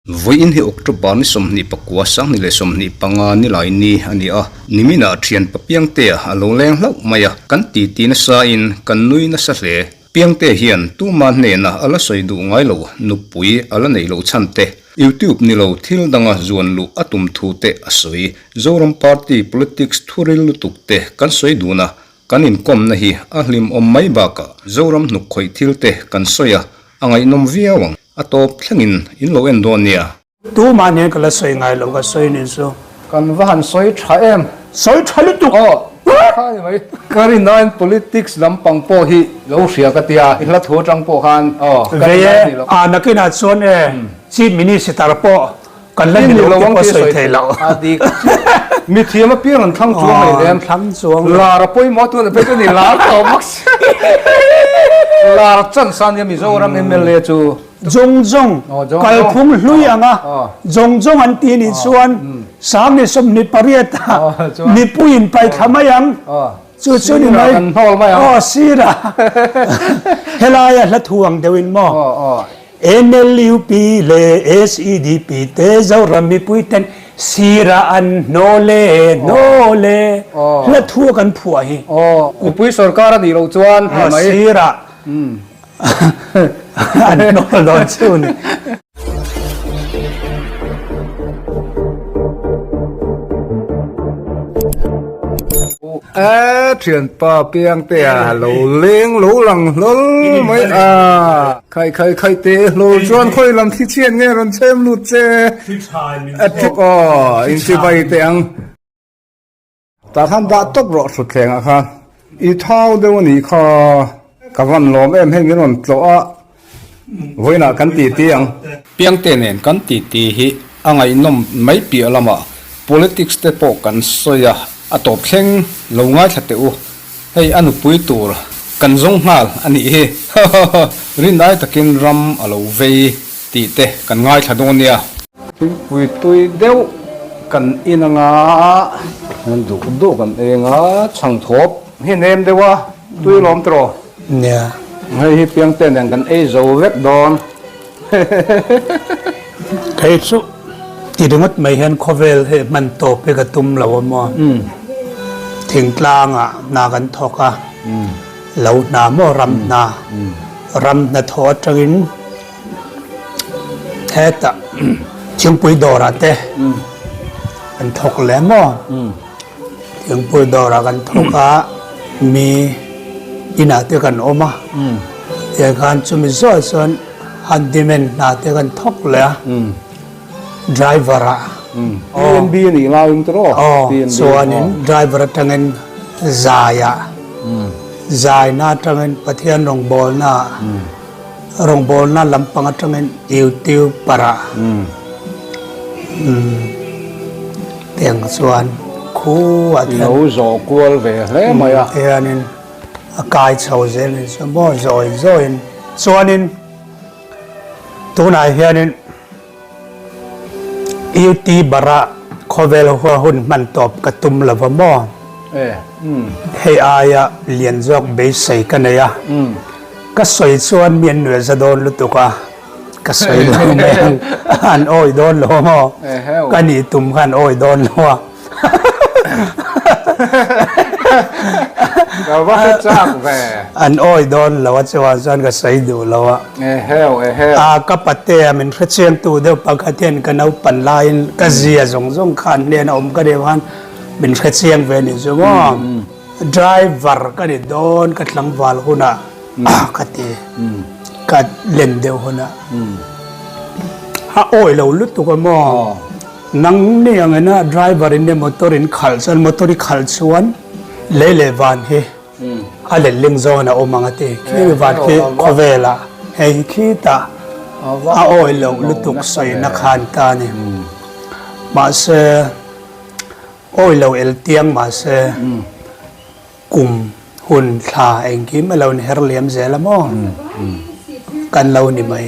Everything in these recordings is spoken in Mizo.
Vawiin hi October ni 29 2025 nilai ni a ni a, niminah thianpa Piangtea a lo leng hlauh mai a, kan titi nasa in kan nui nasa hle. Piangtea hian tuma hnena a la sawi duh ngai lo, nupui a la neih loh chhan te, YouTube ni lo thil danga zuan luh a tum thu te a sawi. Zoram Party politics thuril lutuk te kan sawi dun a, kan inkawmna hi a hlimawm mai bakah Zoram hnuk khawih thil te kan sawi a, a ngaihnawm viau ang. A tawp thlengin in lo en dawn nia. Tumah nen ka la sawi ngai lo ka sawi nen chu. Kan va han sawi tha em. Sawi tha lutuk. Aw tha ni mai. Ka rin aiin politics lampang pawh hi lo hria ka tia i hla thu atang pawh khan aw ka rin ai ni lo. Vei e, a nakinah chuan e Chief Minister pawh kan la ni lo tih pawh sawi thei lo. A dik chiah. Mi thiam apiang an thlang chuang mai lem. Thlang chuang lo. Lar a pawimawh tun a phei chu ni lar tawh bawk si. Lar chan san nia Mizoram mla chu. Zawng zawng kalphung hlui anga zawng zawng an ti nih chuan 28 ah mipui in paithla mai ang. Chu chu ni mai. Aw sira. Helaia hla thu ang deuhin maw. NLUP leh SEDP te Zoram mipui ten sira an hnawl e, hnawl e. Hla thu a kan phuah hi. Aw, mipui sorkar a nih loh chuan hei mai. Sira an hnawl dawn chu ni. E thianpa Piangtea lo leng lo lang hlawl mai a, khai khai khai te hlawl chuan khawi lam thli chhiat nge rawn chhem lut che a thuk aw inchibai teh ang. Tah khan dah tawp rawh thutthleng ah khan i thau deuh a nih kha ka van lawm em hei min rawn tlawh a vawiinah kan ti ti ang. Piangte nen kan ti ti hi a ngaihnawm mai piah lamah politics te pawh kan sawi a, a tawp thleng lo ngaithla teh u, hei a nupui tur kan zawng nghal a nih hi rinai takin ram a lo vei tih te kan ngaithla dawn nia. Thingpui tui deuh kan in anga duh duh kan eng a, chhangthawp hi nem deuh a, tui lawm tawh. Nia. Hei hi Piangte nen kan ei zo vek dawn. Kei chu ti ringawt mai hian khawvel hi hman tawp hi ka tum lo a maw. Thingtlangah hna kan thawk a, lo hna maw ram hna, ram hnathawh atangin Hetah thingpui dawrah te kan thawk leh maw? Thingpui dawrah kan thawk a, mi inah te kan awm a, tiang khan chumi zawh chuan handyman hna te kan thawk leh a, driver ah. PNB a nih laiin tawh aw? Chuanin driver atangin zaiah, zaina atangin Pathian rawngbawlnaah. Rawngbawlna lampang atangin YouTuber ah tiang chuan khu ah hian Lo zawh kual ve hle mai a. Hianin a kai chho zel ni chu maw zawi zawiin chuanin tunah hianin YouTuber ah khawvel hun hman tawp ka tum lo va maw. Hei aia lian zawk beisei ka nei a, ka sawi chuan mi an nuai za dawn lutuk a, ka sawi lo mai ang, an awi dawn lo maw? Ka nih tum kha an awi dawn lo a. Ka va hre chak ve. An awi dawn lo a chuan chuan ka sawi duh lo a. A ka patea min hre chiangtu deuh pakhat hian ka naupan laiin ka zia zawng zawng kha an hnena awm ka deuh khan Min hre chiang ve ni chu maw? Driver ka ni dawn ka tlangval hunah ka ti. Ka len deuh hunah. A awi lo lutuk a maw? Nang ni ang ina driver in motor in khalh chuan motor i khalh chuan lei leh van hi a letling zawn a awm ang a ti. Khi van khi khawvelah hei hi khitah a awi lo lutuk sawina khan ta a ni. Mahse. Awi lo el tiang mahse kum hun thla engkim a lo inher liam zel a maw? Kan lo ni mai.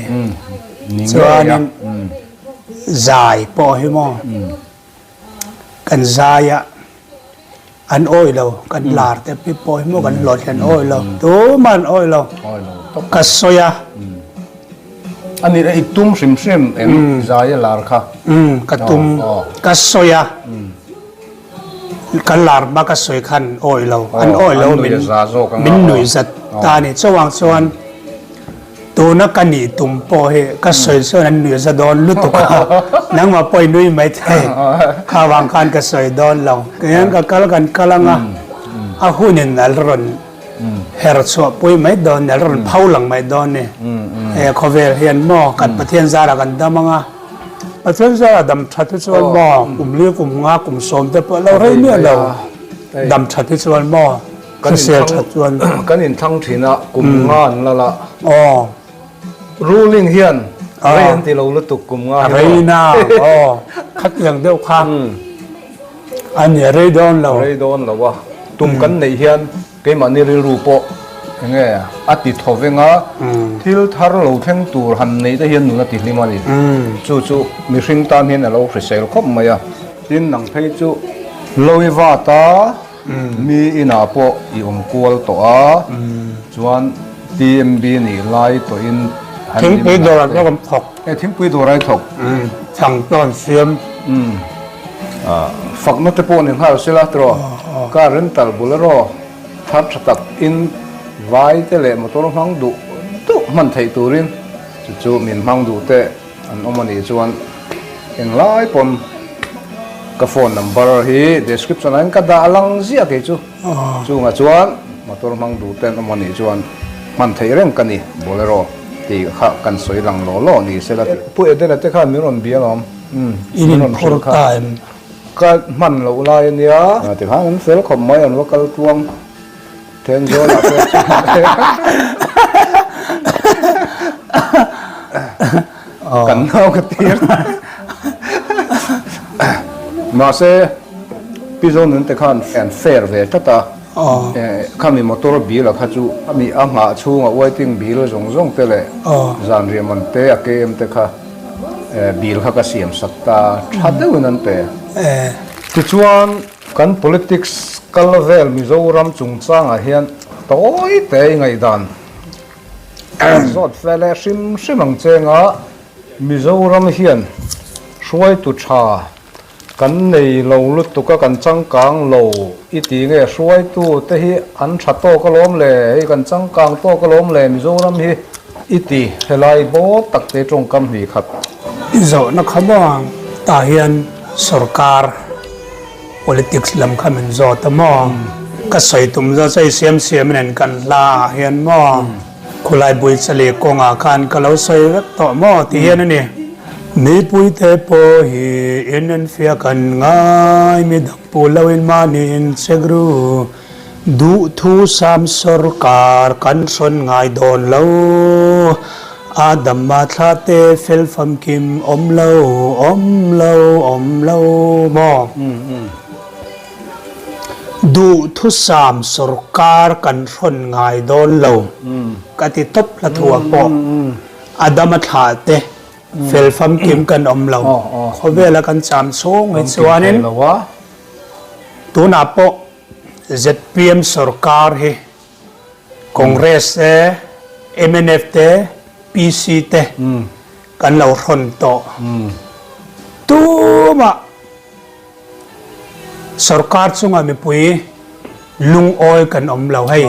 Chuanin zai pawh hi maw kan zai a an awi lo kan lar te pi pawh hi maw kan hlawh hian awi lo tumah an awi lo ka sawi a. A nih i tum hrim hrim em zai a lar kha? Umm ka tum ka sawi a ka lar hma ka sawi khan an awih lo an awih lo min min nuih zat ta a ni chuvang chuan tuna ka nih tum pawh hi ka sawi chuan an nuih za dawn lutuk a nangmah pawh i nui mai thei kha vang khan ka sawi dawn lo tihian ka kal kan kal anga a hunin a rawn Her chhuah pui mai dawn ni, a rawn pho lang mai dawn ni. He khawvel hian maw kan Pathian zarah kan dam ang a, Pathian zarah dam that hi chuan maw kum li kum nga kum sawm te pawh lo rei miah lo dam that hi chuan maw hrisel that chuan. Kan inthlang thin a, kum nga an lal a. Aw. Ruling hian rei an ti lo lutuk kum nga hi maw. A rei na, aw khatiang deuh kha. A ni, a rei dawn lo. A rei dawn lo a, tum kan neih hian keimahni rilru pawh eng nge a ti thaw veng a, thil thar lo thleng tur han neih te hian nun a ti hlim a ni. Chu chu mihring tan hian a lo hrisel khawp mai a. Tin, nang phei chu Loivat-a mi inah pawh i awm kual tawh a, chuan TMB nih lai tawhin han Thingpui dawrah pawh kan thawk. E, thingpui dawrah i thawk. Chhang pawh an siam. Fakna te pawh ni nghal sela tiraw car rental bul erawh thar tha tak in vai te leh motor hmang duh duh hman theih turin chu chu min hmang duh te an awm a nih chuan englai pawn ka phone number hi description ah hian ka dah lang ziah kei chu chungah chuan motor hmang duh te an awm a nih chuan hman theih reng ka ni bolero tih kha kan sawi lang law law ni sela tih. Pu Edena te khan min rawn bia alawm. In inphur ta em? Ka hman loh lai a nia. Tikhan an fel khawp mai an va kal tluang then zawl ah pawh chuan kan nau ka tir. Mahse Pi Zonun te khan an fair ve tlat a. Khami motor bill a kha chu ami a nghah chhunga waiting bill zawng zawng te leh zanriah man te a KM te kha Bill kha ka siam sak ta tha deuhin an pe. Tichuan kan politics kal vel Mizoram chungchangah hian tawi te i ngaihdan zawt fe leh hrim hrim ang chenga Mizoram hian hruaitu tha Kan nei lo lutuk a, kan changkang lo i ti nge? Hruaitu te hi an tha tawk alawm le, hei kan changkang tawk alawm le Mizoram hi i ti helai bawr tak te tawngkam hnih khat. I zawhna kha maw tah hian sorkar politics lam kha min zawt a maw? Ka sawi tum zawt chu hei siam siam in kan hla ah hian maw? Khulai Buichali kawngah khan ka lo sawi vek tawh maw ti hian a ni. Mipuite pawh hi in enfiah kan ngai, midang pu loin mahni in check ru. Duhthu sam sawrkar kan hrawn ngai dawn lo. Adama thlate fel famkim awm lo, awm lo, awm lo maw? Duhthusam sawrkar kan hrawn ngai dawn lo ka ti tawp hla thuah pawh Adama thlah te fel famkim kan awm lo. Khawvela kan cham chhung hi chuanin tunah pawh zpm sawrkar hi Congress te, mnf te, PC te kan lo hrawn tawh. Tumah Sorkar chunga mipui lungawi kan awm lo hei.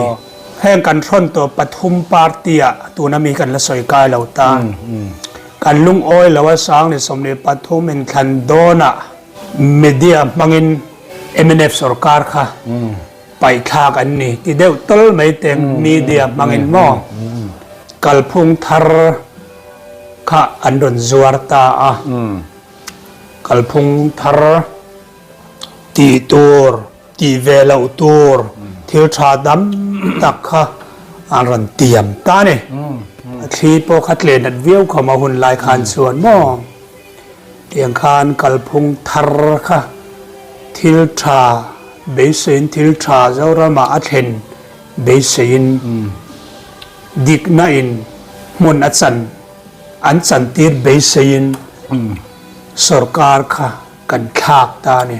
Heng kan hrawn tawh pathum party ah tuna mi kan la sawi kai lo ta. Kan lungawi lo a sang ni 23 inthlan dawnah media hmangin mnf sorkar kha paihthlak an ni ti deuh tawl mai teng media hmangin maw kalphung thar kha an rawn zuar ta a. Kalphung thar tih tur, tih ve loh tur thil tha dam tak kha an rawn tiam ta a ni. A thli pawh kha tle nat viau khawm a hun lai khan chuan maw tiang khan kalphung thar kha thil tha beiseiin thil tha Zoramah a thlen beiseiin dikna in hmun a chan An chantir beiseiin sorkar kha kan thlak ta a ni.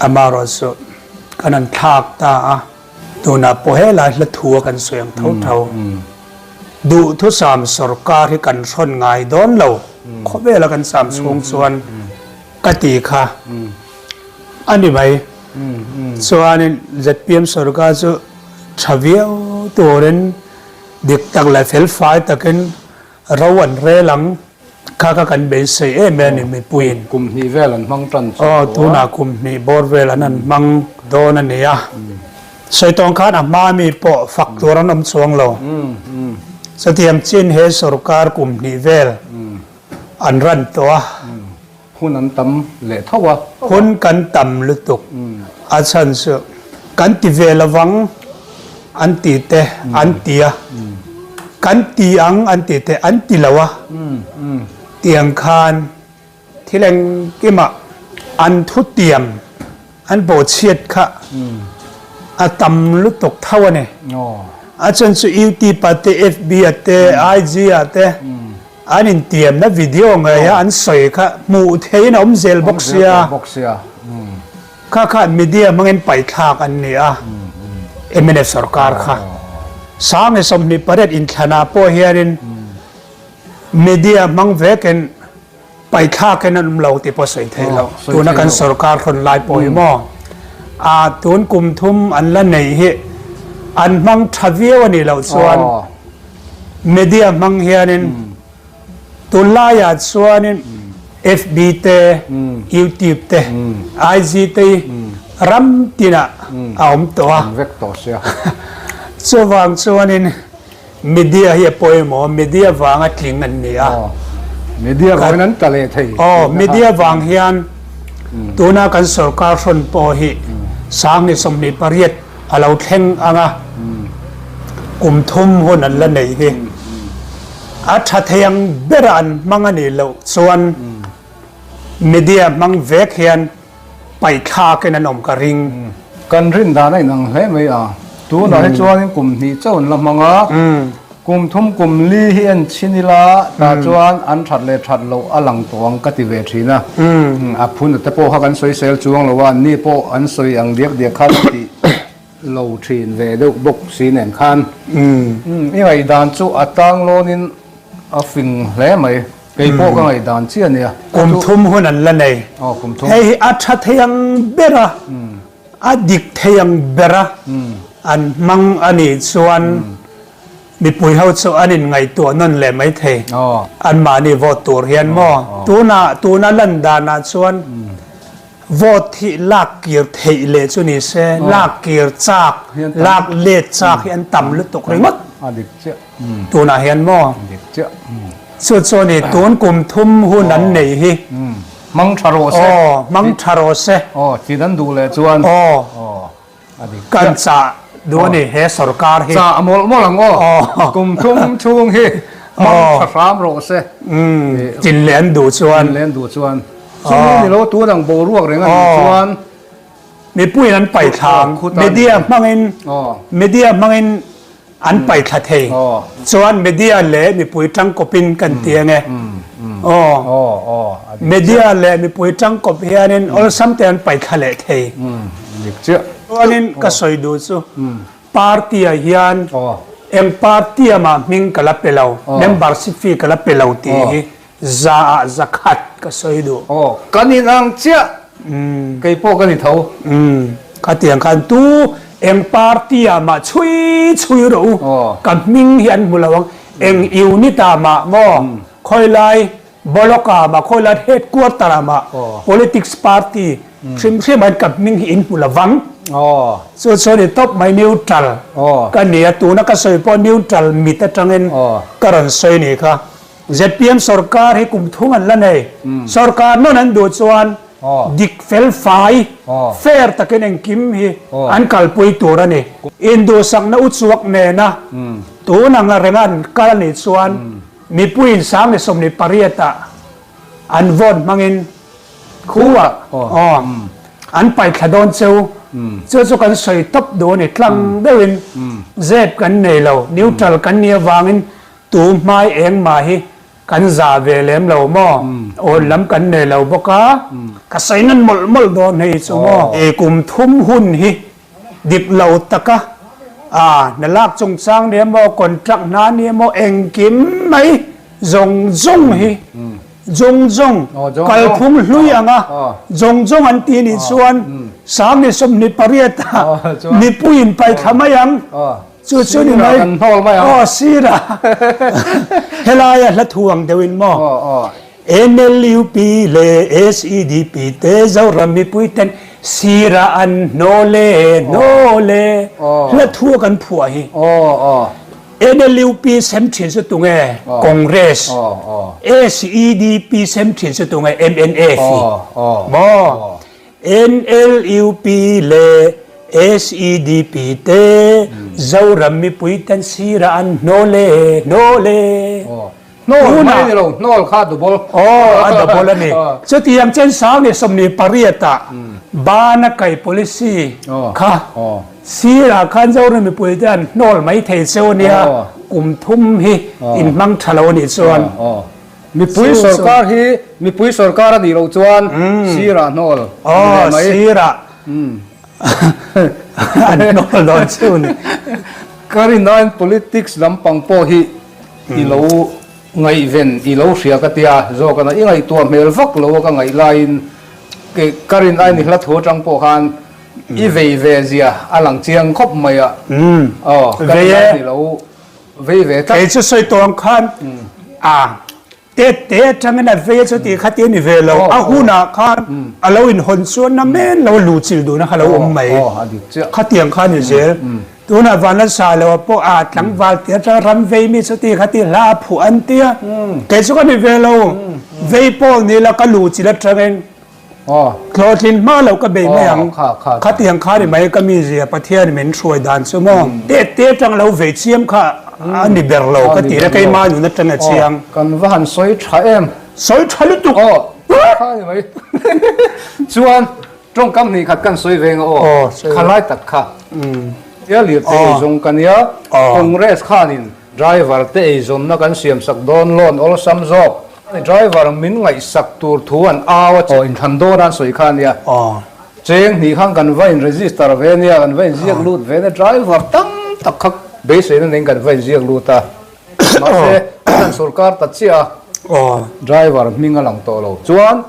Amaherawhchu kan han thlak ta a, tunah pawh helai hla thu a kan sawi ang tho tho. Duhthusam sorkar hi kan hrawn ngai dawn lo, khawvela kan sam chhung chuan ka ti kha a ni mai. Chuanin zpm sorkar chu tha viau turin dik tak leh felfai takin ro an rel ang kha kha kan beisei em em a ni mipuiin. Kum hnih vel an hmang tan chu. Aw, tunah kum hnih bawr vel an han hmang dawn a ni a. Sawitawng khan a hma mi pawh fak tur an awm chuang lo. Chutiang chin he sorkar kum hnih vel an ran tawh a. Hun an tam leh tho a. Hun kan tam lutuk a chhan chu kan ti ve lovang an ti te an ti a, kan ti ang an ti te an ti lo a tiang khan Thil engkimah an thutiam an bawhchhiat kha a tam lutuk tho a ni. A chhan chu YouTube ah te, FB ah te, IG ah te an intiamna video ngei a an sawi kha hmuh theihin a awm zel bawk sia. Kha kha media hmangin paithlak an ni a, mnf sorkar kha. Sangi 28 inthlanah pawh hianin Media hmang vekin paithlakin an awm lo tih pawh sawi theih loh. Tuna kan sorkar hrawn lai pawh hi maw a tun kum thum an la neih hi an hmang tha viau a nih loh chuan media hmang hianin tunlaiah chuanin FB te, YouTube te, IG te hi ram tinah a awm tawh a. Chuvang chuanin Media hi a pawimawh, media vanga tling an ni a. Media vangin an tla leh thei. Aw, media vang hian tuna kan sorkar hrawn pawh hi 2028 a lo thleng ang a, kum thum hun an la nei hi. A tha thei ang bera an hmang a nih loh chuan media hmang vek hian Paihthlakin an awm ka ring. Kan rin dan a inang hle mai a, tunah hi chuanin kum hnih chauh an la hmang a, kum thum kum li hi en chhin ila tah chuan an that leh that loh a lang tawh ang ka ti ve thin a, a phun te pawh kha kan sawisel chuang lo a, anni pawh an sawi ang diak diak khan tih lo thin ve deuh bawk si nen khan i ngaihdan chu a tang lawnin a fing hle mai. Kei pawh ka ngaihdan chiah a nia. Kum thum hun an la nei. Aw kum thum. Hei hi a tha thei ang ber a, a dik thei ang ber a an hmang a nih chuan mipui ho chu an in ngaihtuah nawn leh mai thei. Anmahni vote tur hian maw? Tunah tuna lan danah chuan vote hi lak kir theih leh chu ni se, lak kir chak, lak let chak hi an tam lutuk ringawt. A dik chiah. Tunah hian maw? Dik chiah. Chu chu ni tun kum thum hun an nei hi. Hmang tha rawh se. Aw, hmang tha rawh se. Aw, chin an duh leh chuan. Aw. Aw, a dik chiah. Kan chah duh a ni he sorkar hi. Chah mawlh mawlh ang aw. Aw. Kum thum chhung hi hmang tha hram rawh se. Chin leh an duh chuan. Chin leh an duh chuan. Chumi ni lo tun ang boruak reng a nih chuan. Mipuiin an paihthla ang. Media hmangin, media hmangin An paithla thei. Chuan media leh mipui tangkawpin kan ti ang e. Aw. Media leh mipui tangkawp hianin awlsam te an paithla leh thei. Chuanin ka sawi duh chu party-ah hian eng party-ah mah hming ka la pe lo, membership fee ka la pe lo tih hi Za ah za khat ka sawi duh. Aw, kan inang chiah. Kei pawh ka ni tho. Umm, khatiang khan tu eng party ah mah chhui chhui rawh u. Ka hming hi an hmu lo ang. Eng unit ah mah maw, khawilai block ah mah, khawilai headquarter ah mah politics party hrim hrim ah hian ka hming hi in hmu lo vang. Chu chuan i tawp mai neutral ka ni a, tuna ka sawi pawh neutral mit atangin ka rawn sawi ni kha. Zpm sorkar hi kum thung an la nei. Sorkar nawn an duh chuan dik fel fai, fair takin engkim hi an kalpui tur a ni. Induhsakna uchuak nena tun anga renga an kal a nih chuan mipuiin 28 ah an vote hmangin khuah an paithla dawn cheu. Chu chu kan sawi tawp duh a ni. Tlang deuhin zep kan nei lo, neutral kan nih avangin Tu hmai eng mah hi kan zah ve lem lo maw? Awn lam kan nei lo bawk a. Ka sawi nan mawlh mawlh dawn hei chu maw? I kum thum hun hi dik lo taka A, hna lak chungchang ni emaw, contract hna ni emaw, engkim mai zawng zawng hi zawng zawng kalphung hlui anga zawng zawng an ti nih chuan Sangni 28 ah mipui in paithla mai ang. Chu chu ni mai. Aw sir a helaia hla thu ang deuhin maw. NLUP leh SEDP te Zoram mipui ten sir a an hnawl e hnawl e hla thu a kan phuah hi. NLUP sem thin chu tunge Congress, SEDP sem thin chu tunge MNF hi maw. NLUP leh SEDP te Zoram mipui ten sirah an hnawl e, hnawl e. Hnawl mai ni lo, hnawl kha a double. Aw, a double a ni. Chutiang chen 28 ah bana kai policy kha sirah khan Zoram mipui te an hnawl mai thei cheu a nia, kum thum hi in hmang tha lo a nih chuan. Mipui sorkar hi mipui sorkar a nih loh chuan sirah hnawl a ni leh mai. Aw sirah an hnawl dawn chu ni. Ka rinain politics lampang pawh hi i lo ngaihven i lo hria ka tia zawk a, i ngaihtuah hmel vak lo a ka ngaih laiin ka rin aiin i hla thu atang pawh khan i vei ve zia a lang chiang khawp mai a. Aw ka rin aiin i lo Vei ve tlat. Kei chu sawi tawng khan a tet te atangin a vei a chuti kha ti a ni ve lo. A hunah khan a lo inhawn chuan na men lo luh chilh duhna kha lo awm mai. Khatiang kha a ni zel. Tunah Vanlalsa lo pawh a tlangval tih atanga ram vei mi chuti kha ti hla a phuah an tia. Kei chu ka ni ve lo. Vei pawh ni la ka luh chilh atangin Hlawhtlin hma loh ka bei mai ang. Khatiang kha ni mai ka mizia Pathian min hruai dan chu maw. Tet te atang lo vei chiam kha a ni ber lo ka ti na keimah nun atang a chiang. Kan va han sawi tha em. Sawi tha lutuk. Kha ni mai. Chuan tawngkam hnih khat kan sawi ve nga aw. Kha lai tak kha. Tia lirthei eizawng ka nia. Congress khanin driver te eizawnna kan siamsak dawn loan awlsam zawk. Driver min ngaihsak tur thu an au a, aw inthlan dawn a an sawi kha a nia. Cheng hnih khan kan va in register ve nia, kan va in ziak lut ve nia, driver tam tak kha beiseina neiin kan va in ziak lut a. Mahse, an han sorkar ta chiah a, driver hming a lang tawh lo. Chuan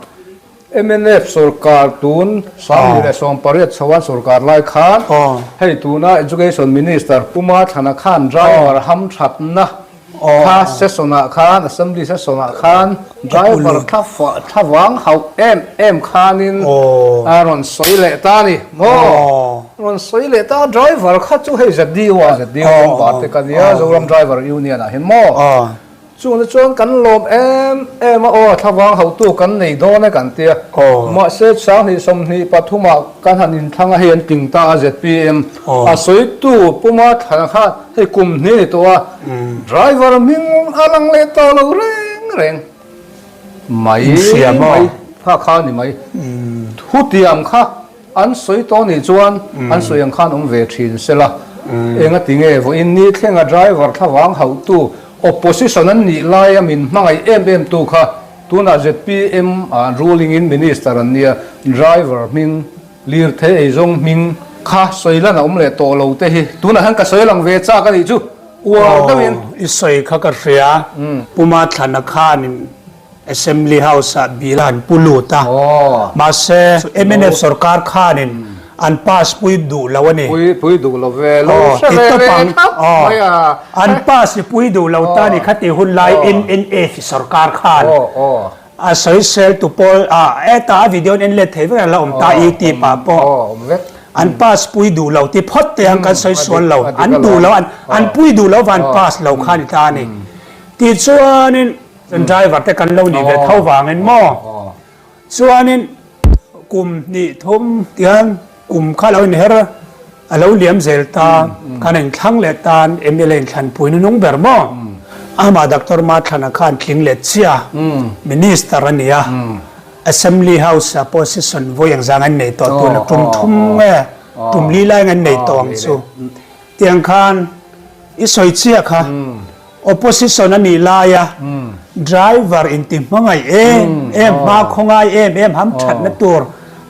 Mnf sorkar tun 18 chhoan sorkar lai khan hei tuna Education Minister Puma Thlana khan driver hamthatna kha session ah khan Assembly session ah khan driver thla thla vang hauh em em khanin a rawn sawi leh ta a ni maw rawn sawi leh ta driver kha chu hei ZDU ah ZDU member te ka nia Zoram Driver Union ah hian maw Chungte chuan kan lawm em em a, aw thlavang hauhtu kan nei dawn e kan ti a. Mahse 2023 ah kan han inthlang a, hei an tling ta a zpm a sawitu Puma Thlana kha hei kum hnih ni tawh a, driver hming a lang leh tawh lo reng reng mai mai kha kha a ni mai. Thutiam kha An sawi tawh nih chuan an sawi ang khan awm ve thin sela. Enga ti nge vawiin ni thlenga driver thlavang hauhtu opposition an nih laia min hmangaih em em tu kha tunah zpm ah ruling in minister an nia driver hming lirthei eizawng hming kha sawi lan a awm leh tawh lo te hi tunah hian ka sawi lang ve chak a nih chu uar deuhin. I sawi kha ka hria Puma Thlana khanin Assembly House ah bill a han pu lut a, mahse mnf sorkar khanin an pass pui duh lo a ni. Pui pui duh lo ve, lo hre ve ve thap mai a. An pass i pui duh lo ta ni khati hun lai mnf sorkar khan a sawisel tu pawl a hetah a video an en let thei vek a la awm ta youtube ah pawh an pass pui duh lo ti phawt te ang kan sawi sual lo an duh lo an pui duh lo van pass lo kha ni ta a ni. Tichuanin Chuan driver te kan lo nih ve tho vangin maw? Chuanin kum hnih thum tihian kum kha lo inher a lo liam zel ta, kan inthlang leh tan mla inthlanpui nunung ber maw? Amah Doctor Mathlana khan tling leh chiah Minister a ni a, Assembly House ah pawh session vawi engzang an nei tawh tuna tum thum nge tum li lai an nei tawh ang chu. Tiang khan i sawi chiah kha. Opposition a nih laia driver inti hmangaih em em, hma khawngai em em, ham thatna tur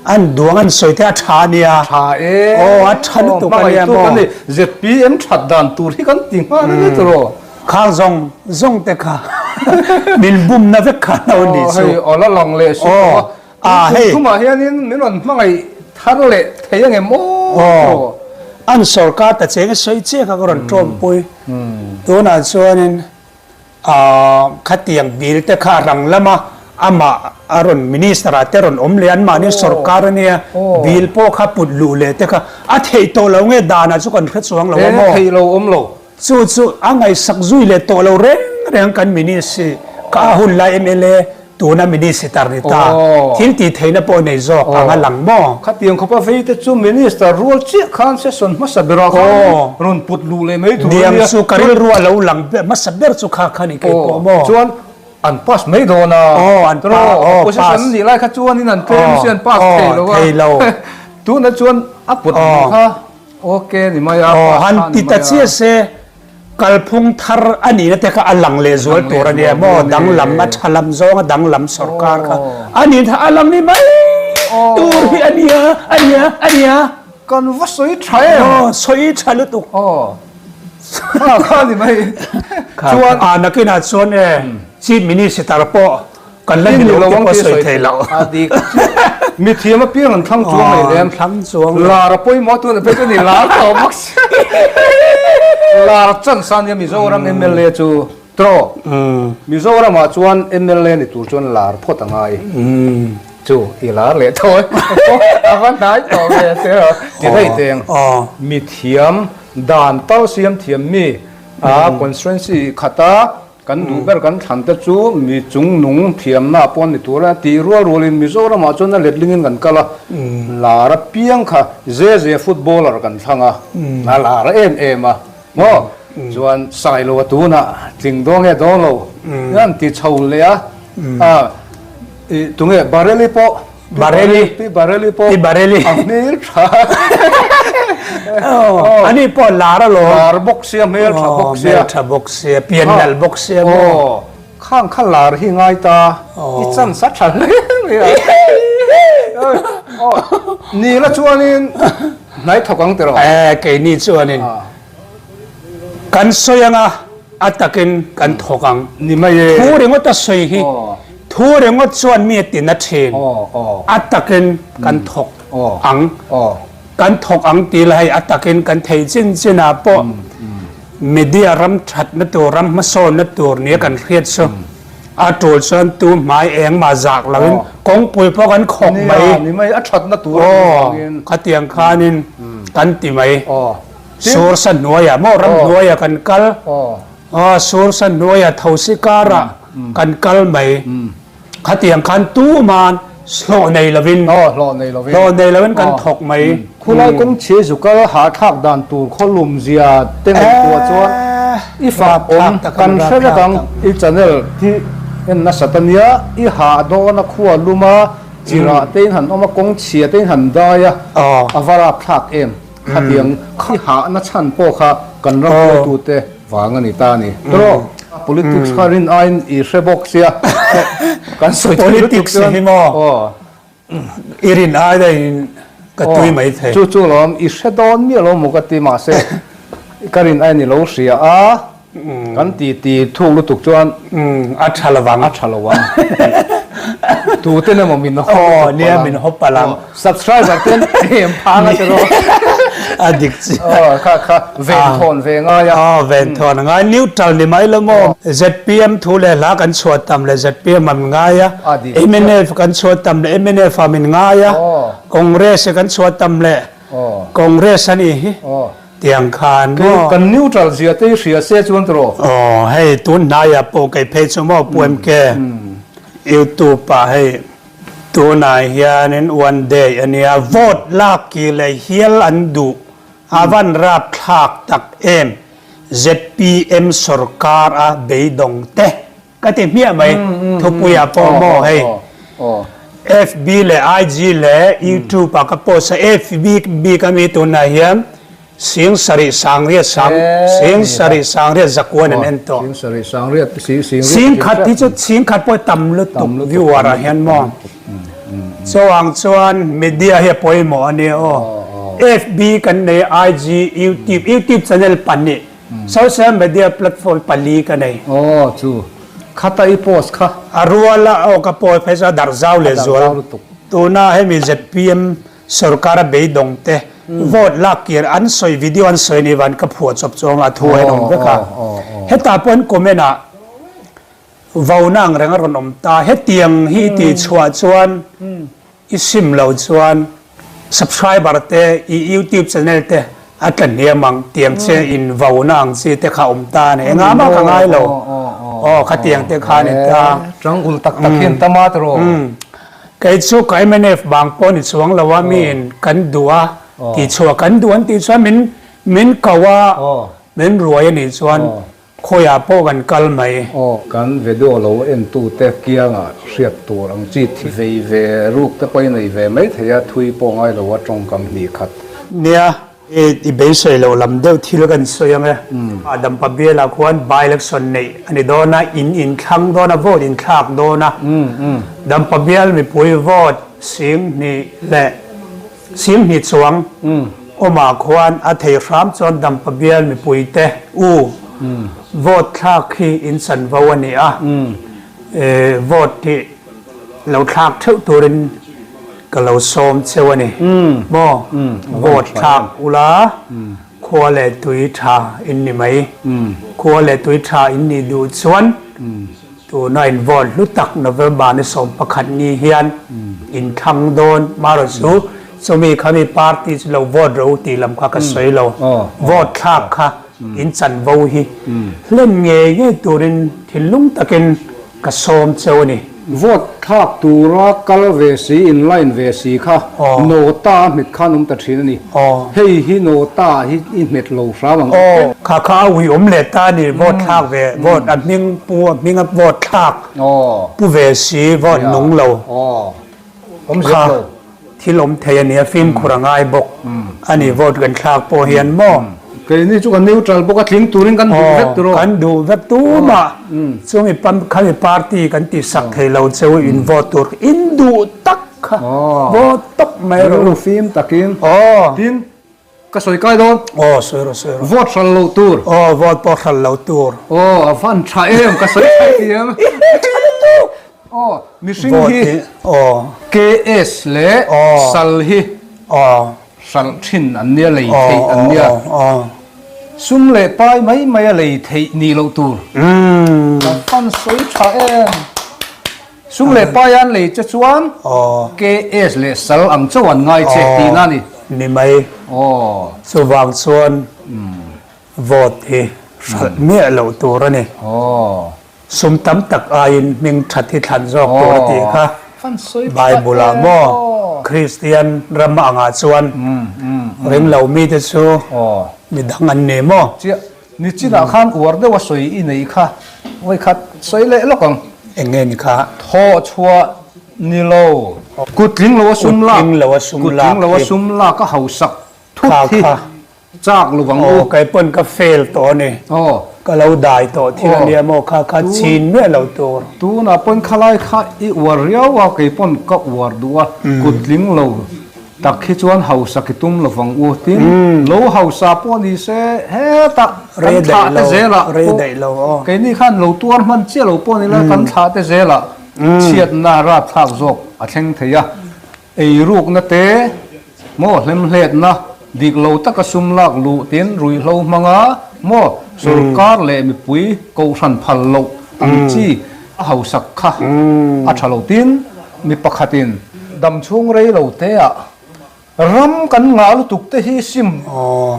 An duang an sawi te a tha a nia. Tha e. Aw a tha lutuk a nia maw. Kan ni ZPM that dan tur hi kan ti nghal a ni tawh. Khang zawng zawng te kha min bumna vek kha lo ni chu. Hei aw la lang leh si tawh a. A hei. Thumah hianin min rawn hmangaih thar leh thei ang em aw. An sorkar ta cheng a sawi chiah kha ka rawn tawmpui. Tunah chuanin Khatiang bill te kha rang lama amah a rawn minister ah te rawn awm leh anmahni sorkar a nia bill pawh kha put luh leh te kha a theih tawh lo nge danah chu kan hre chuang lo a maw? Theih lo awm lo. Chu chu a ngaihsak zui leh tawh lo reng reng kan ministry kha a hun lai mla Tuna Minister ni ta, thil tih theihna pawh nei zawk ang a lang maw? Khatiang khawpa vei te chu Minister rual chiah khan session hmasa berah khan rawn put luh leh mai tur a nia. Niang chu ka rilru a lo lang hmasa ber chu kha kha ni kei pawh maw? Chuan an pass mai dawn a. Aw an pass. Opposition nih lai kha chuanin an tlem si an pass thei lo a. Thei lo. Tuna chuan a put luh kha ok ni mai a. Aw han ti ta chiah se. Kalphung thar a nihna te kha a lang leh zual tur a nia maw? Danglam a tha lam zawnga danglam sorkar kha a nih kha a lang ni mai tur hi a nia, a nia, a nia. Kan va sawi tha em? Aw, sawi tha lutuk. Aw, kha kha ni mai. Chuan a nakinah chuan e Chief Minister pawh Kan la ni lo te pawh sawi thei lo. A dik chiah. Mi thiam apiang an thlang chuang mai lem. Thlang chuang lo. Lar a pawimawh tun a phei chu ni lar tawh bawk si. Lar chance a nia Mizoram mla chu tawh. Mizoram ah chuan mla ni tur chuan lar phawt a ngai. Chu i lar leh tawh e. A va hnai tawh ve te a. Ti daih teng. Mi thiam dan tal siam thiam mi a constituency khata Kan duh ber kan thlan te chu mi chung nung thiamna pawh ni tur a tih rual rualin Mizoramah chuan a letlingin kan kal a, lar apiang kha Zeze footballer kan thlang a, a lar em em a maw? Chuan Sailo a tunah tling dawn nge dawn lo an ti chho leh a, a tunge Baryl-i pawh Baryl-i. Pi Baryl-i pawh Pi Baryl-i. A hmel tha. Ani pawh lar alawm. Lar bawk sia, hmel tha bawk sia. Hmel tha bawk sia, pian nalh bawk sia maw. Khang kha lar hi ngai ta, i chance a tha hle mai a. Nila chuanin hnai thawk ang tiraw? Eh, keini chuanin kan sawi anga a takin kan thawk ang. Ni mai e. Thu ringawt a sawi hi, thu ringawt chuan mi a ti na thin. A takin kan thawk ang. Kan thawk ang tih la hei a takin kan thei chin chinah pawh media ram thatna tur, ram hmasawnna tur nia kan hriat chu a tul chuan tu hmai engmah zak loin kawngpui pawh kan khawk mai. Ni mai, a thatna tur a nih vangin. Khatiang khanin kan ti mai. Sursa hnuaiah maw ram hnuaiah kan kal, sursa hnuaiah thosi karah kan kal mai. Khatiang khan tuman hlawh nei lovin hlawh nei lovin hlawh nei lovin kan thawk mai. Khulai kawng chhia zu kal hahthlak dan tur khaw lum zia te ngaihtuah chuan i fak awm kan hre vek ang. I channel hi en nasat a nia, i hah dawn a khua lum a, chirah te in han awm a, kawng chhia te in han dai a, a va rapthlak em. Khatiang khi hahna chhan pawh kha kan ram hruaitute vang a ni ta a ni. Tawh politics kha rin aiin i hre bawk sia kan sawi thei lutuk chuan. Politics hi maw i rin ai daihin ka tui mai thei. Chu chu lawm i hre dawn miah lo maw ka ti mahse ka rin aiin i lo hria a. Kan ti ti thuk lutuk chuan a tha lo ang. A tha lo ang. Tu ten emaw min hawp palh ang. Nia min hawp palh ang. Subscriber ten em phang a tiraw. A dik chiah. Aw kha kha ven thawn ve ngai a. Aw ven thawn a ngai. Neutral ni mai lo maw. ZPM thu leh hla kan chhuah tam leh ZPM ah min ngai a. Mnf kan chhuah tam leh mnf ah min ngai a. Congress kan chhuah tam leh Congress a nih hi. Tiang khan maw. Kan neutral zia te hi hria se chuan tiraw? Aw hei tun hnaiah pawh kei phei chu maw Pu MK YouTube ah hei tunah hianin one day a nia vote lak ki leh hial an duh a van rapthlak tak em ZPM sorkar a beidawng te Ka ti hmiah mai, thupuiah pawh maw hei FB leh IG leh YouTube ah ka post a, FB bik ami tunah hian sing sarih sangriat sang sing sarih sangriat zakuan an en tawh. Sing khat hi chu sing khat pawh tam lutuk viewer ah hian maw. Chuang chuan media hi a pawimawh a nia aw. FB kan nei a, IG, YouTube, YouTube channel pahnih, social media platform pali ka nei. Aw chu khata i post kha. A rual a aw ka post phei chu a darh zau leh zual. Tuna hemi zpm Sorkar a beidawng te vote lak kir an sawi video an sawi ni van ka phuah chawp chuang a thu a in awm vek a. Hetah pawh an comment ah Vauna ang reng a rawn awm ta. Hetiang hi i tih chhuah chuan i sim lo chuan subscriber te i youtube channel te a tla hniam ang tiang che in vauna ang chi te kha awm ta a ni. Engah mah ka ngai lo. Aw khatiang te kha a ni ta. Tang ul tak tak hian tam a tiraw? Kei chu ka mnf bang pawh ni chuang lo a mi in kan duh a tih chhuah kan duh an tih chuan min min ko a min ruai a nih chuan Khawiah pawh kan kal mai. Aw, kan video lo entute kiangah hriat tur ang chi thi vei ve ruk te pawh i nei ve mai thei a, thui pawh ngai lo a tawngkam hnih khat. Nia, i beisei loh lam deuh thil kan sawi ang e. Dampa bialah khuan by-election neih a ni dawn a, in inthlang dawn a, vote inthlak dawn a. Dampa bial mipui vote 2000 leh 20 chuang awmah khuan a thei hram chuan Dampa bial mipuite u vote thlak hi in chanvo a ni a, vote hi lo thlak theuh turin ka lo sawm cheu a ni maw? Vote thlak ula khua leh tui tha in ni mai, khua leh tui tha in nih duh chuan Tuna in vote hlu tak November ni 11 ni hian in thlang dawn marawh chu chumi kha mi party chu lo vote ro tih lam kha ka sawi lo. Vote thlak kha in chanvo hi hlen ngei ngei turin thinlung takin ka sawm cheu a ni. Vote thlak tura kal ve si in line ve si kha nota a hmet khan awm ta thin a ni. Hei hi nota hi i hmet lo hram ang. Kha kha a ui awm leh ta a ni vote thlak ve vote a hming pu a hming a vote thlak pu ve si vote nung lo kha thil awm thei a ni a fimkhur a ngai bawk a ni vote kan thlak pawh hian maw. Keini chu kan neutral bawk a tling turin kan duh vek tur aw. Kan duh vek tumah chumi khami party kan tihsak thei lo cheu in vote tur in duh tak kha vote tawp mai rawh u. Rilru fim takin tin Ka sawi kai dawn. Aw, sawi rawh, sawi rawh. Vote hral loh tur. Aw, vote pawh hral loh tur. Aw, a van tha em, ka sawi tha thiam. Tha lutuk. Aw, mihring hi KS leh sal hi hralh thin an nia, lei theih an nia. Sum leh pai mai mai a lei theih nih loh tur. Ka van sawi tha em. Sum leh pai an lei che chuan KS leh sal ang chauh an ngai che tihna a ni. Ni mai. Chuvang chuan vote hi hralh miah loh tur a ni. Sum tam tak aiin hming that hi thlan zawk tur a tih kha Bible ah maw Kristian ram angah chuan ringlo mite chu midang an ni maw? Nichinah khan uar deuh a sawi i nei kha vawikhat sawi leh lawk ang. Eng nge ni kha? Thawh chhuah ni lo. Kut tling lo a sum lak. Kut tling lo a sum lak. Kut tling lo a sum lak a hausak thut hi chak lo vang u. Aw kei pawn ka fail tawh a ni. Aw. Ka lo dai tawh thil a nia maw kha kha chin miah lo tur. Tunah pawn khalai kha i uar riau a kei pawn ka uar duh a kut tling lo. Tak hi chuan hausa ki tum lovang u tin lo hausa pawh ni se hetah kan thlah te zelah pawh keini khan lo tuar hman chiah lo pawh ni la kan thlah te zelah chhiatna rapthlak zawk a thleng thei a, eirukna te maw hlemhletna dik lo taka sum lak luh tin ruihhlo hmanga maw sorkar leh mipui kohhran phal loh ang chi a hausak kha a tha lo tin mi pakhatin Dam chhung rei lo te ah ram kan ngah lutuk te hi sim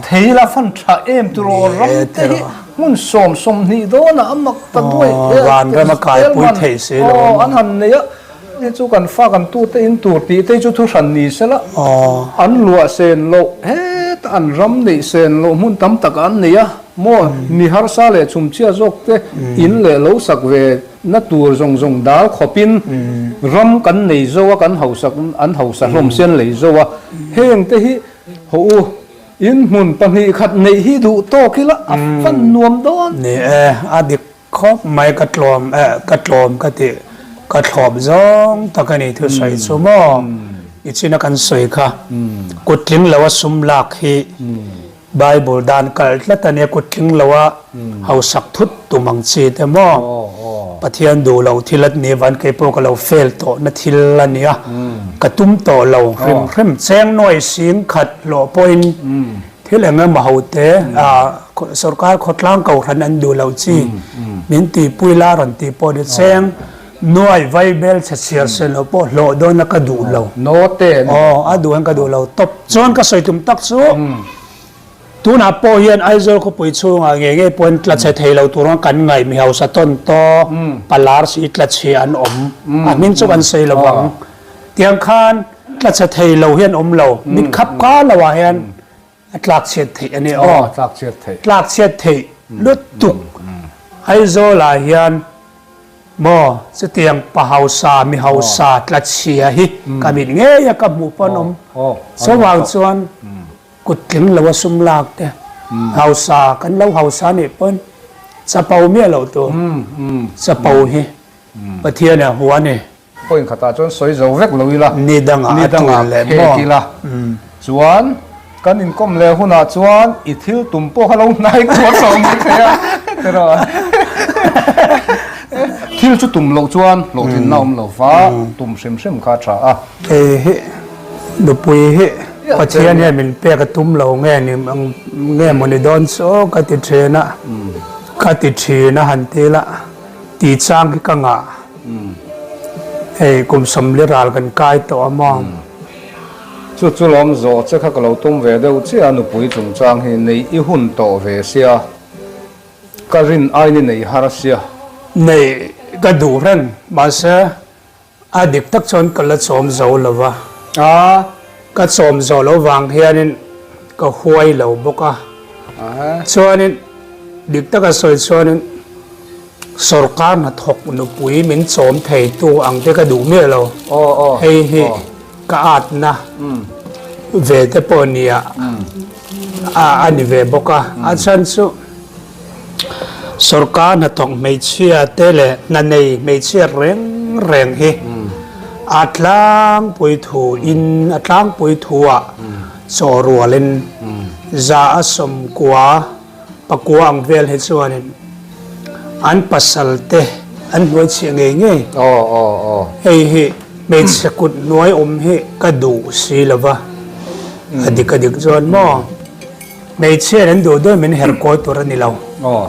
thei la fan tha em tur aw ram te hi hmun 20 dawn ah a mak ta duai aw an han nei a hei chu kan fa kan tu te in tur tih te hi chu thu hran ni se la an luah sen loh heta an ram neih sen loh hmun tam tak ah an nei a maw mi harsa leh chhumchhia zawk te in leh lo sak ve Na tur zawng zawng dal khawpin ram kan nei zo a, kan hausak an hausa hlawm sian lei zo a, heng te hi haw u, in hmun 2 khat neih hi duh tawk ila a fan nuam dawn. Ni e, a dik khawp mai ka tlawm eh ka tlawm ka ti. Ka thlawp zawng tak a ni thusawi chu maw? I china kan sawi kha kut tling loa sum lak hi Bible dan kalh tlat a nia, kut tling loa hausak thut tum ang chi te maw? Pathian duh loh thil a ni van kei pawh ka lo fail tawh na thil a nia, ka tum tawh lo hrim hrim cheng nuai sing khat hlawh pawhin Thil eng emaw hote sorkar khawtlang kohhran an duh loh chi min tihpui la rawn tih pawh ni cheng nuai vaibel chhe chhiar se lo pawh hlawh dawn a ka duh lo. Aw a duh hian ka duh lo tawp. Chuan ka sawi tum tak chu tunah pawh hian Aizawl khawpui chhungah ngei ngei pawhin tla chhe thei lo tur ang kan ngaih mi hausa tawn taw palar si tla chhia an awm a hming chu kan sawi lo vang. Tiang khan tla chhe thei lo hian awm lo, mit khap ka lo ah hian a tlak chhiat theih a ni aw. Tlak chhiat theih. Tlak chhiat theih lutuk. Aizawl ah hian maw chutiang pa hausa, mi hausa tla chhia hi ka mit ngei a ka hmuh pawn awm. Chuvang chuan kut tling lo a sum lak te, hausa kan lo hausa nih pawn chapo miah loh tur. Chapo hi Pathian a hua a ni. Point khatah chuan sawi zo vek lo ila, Ni dangah a tul leh maw? Ila. Chuan kan inkawm leh hunah chuan i thil tum pawh kha lo hnai kual tawh mai thei a, tiraw? Thil chu tum loh chuan hlawhtlinna awm lo va, tum hrim hrim kha a tha a. Kei hi nupui hi Pathian hian min pek a tum lo nge ni nge maw ni dawn chu ka ti thin a, ka ti thin a han ti la. Ti chang hi ka ngah. Hei kum sawmli ral kan kai tawh a maw? Chu chu lawm zawh che kha ka lo tum ve deuh chiah a nupui chungchang hi neih i hun tawh ve sia, ka rin aiin i nei har sia. Neih ka duh reng mahse A dik tak chuan ka la chawm zo lo va. A. Ka chawm zawh loh vang hianin ka huai lo bawk a. Chuanin dik taka sawi chuanin sorkar hnathawk nupui min chawm theitu ang te ka duh miah lo. Hei hi ka atna ve te pawh nia a ni ve bawk a. A chhan chu. Sorkar hnathawk hmeichhia te leh hna nei hmeichhia reng reng hi a tlangpui thu in a tlangpui thu ah chaw rual in za a sawmkua pakua ang vel hi chuan in an pasal te an hnuai chhiah ngei ngei hei hi hmeichhe kut hnuai awm hi ka duh si lo va a dik a dik chuan maw. Hmeichhia an duh dawn min her kawi tur a ni lo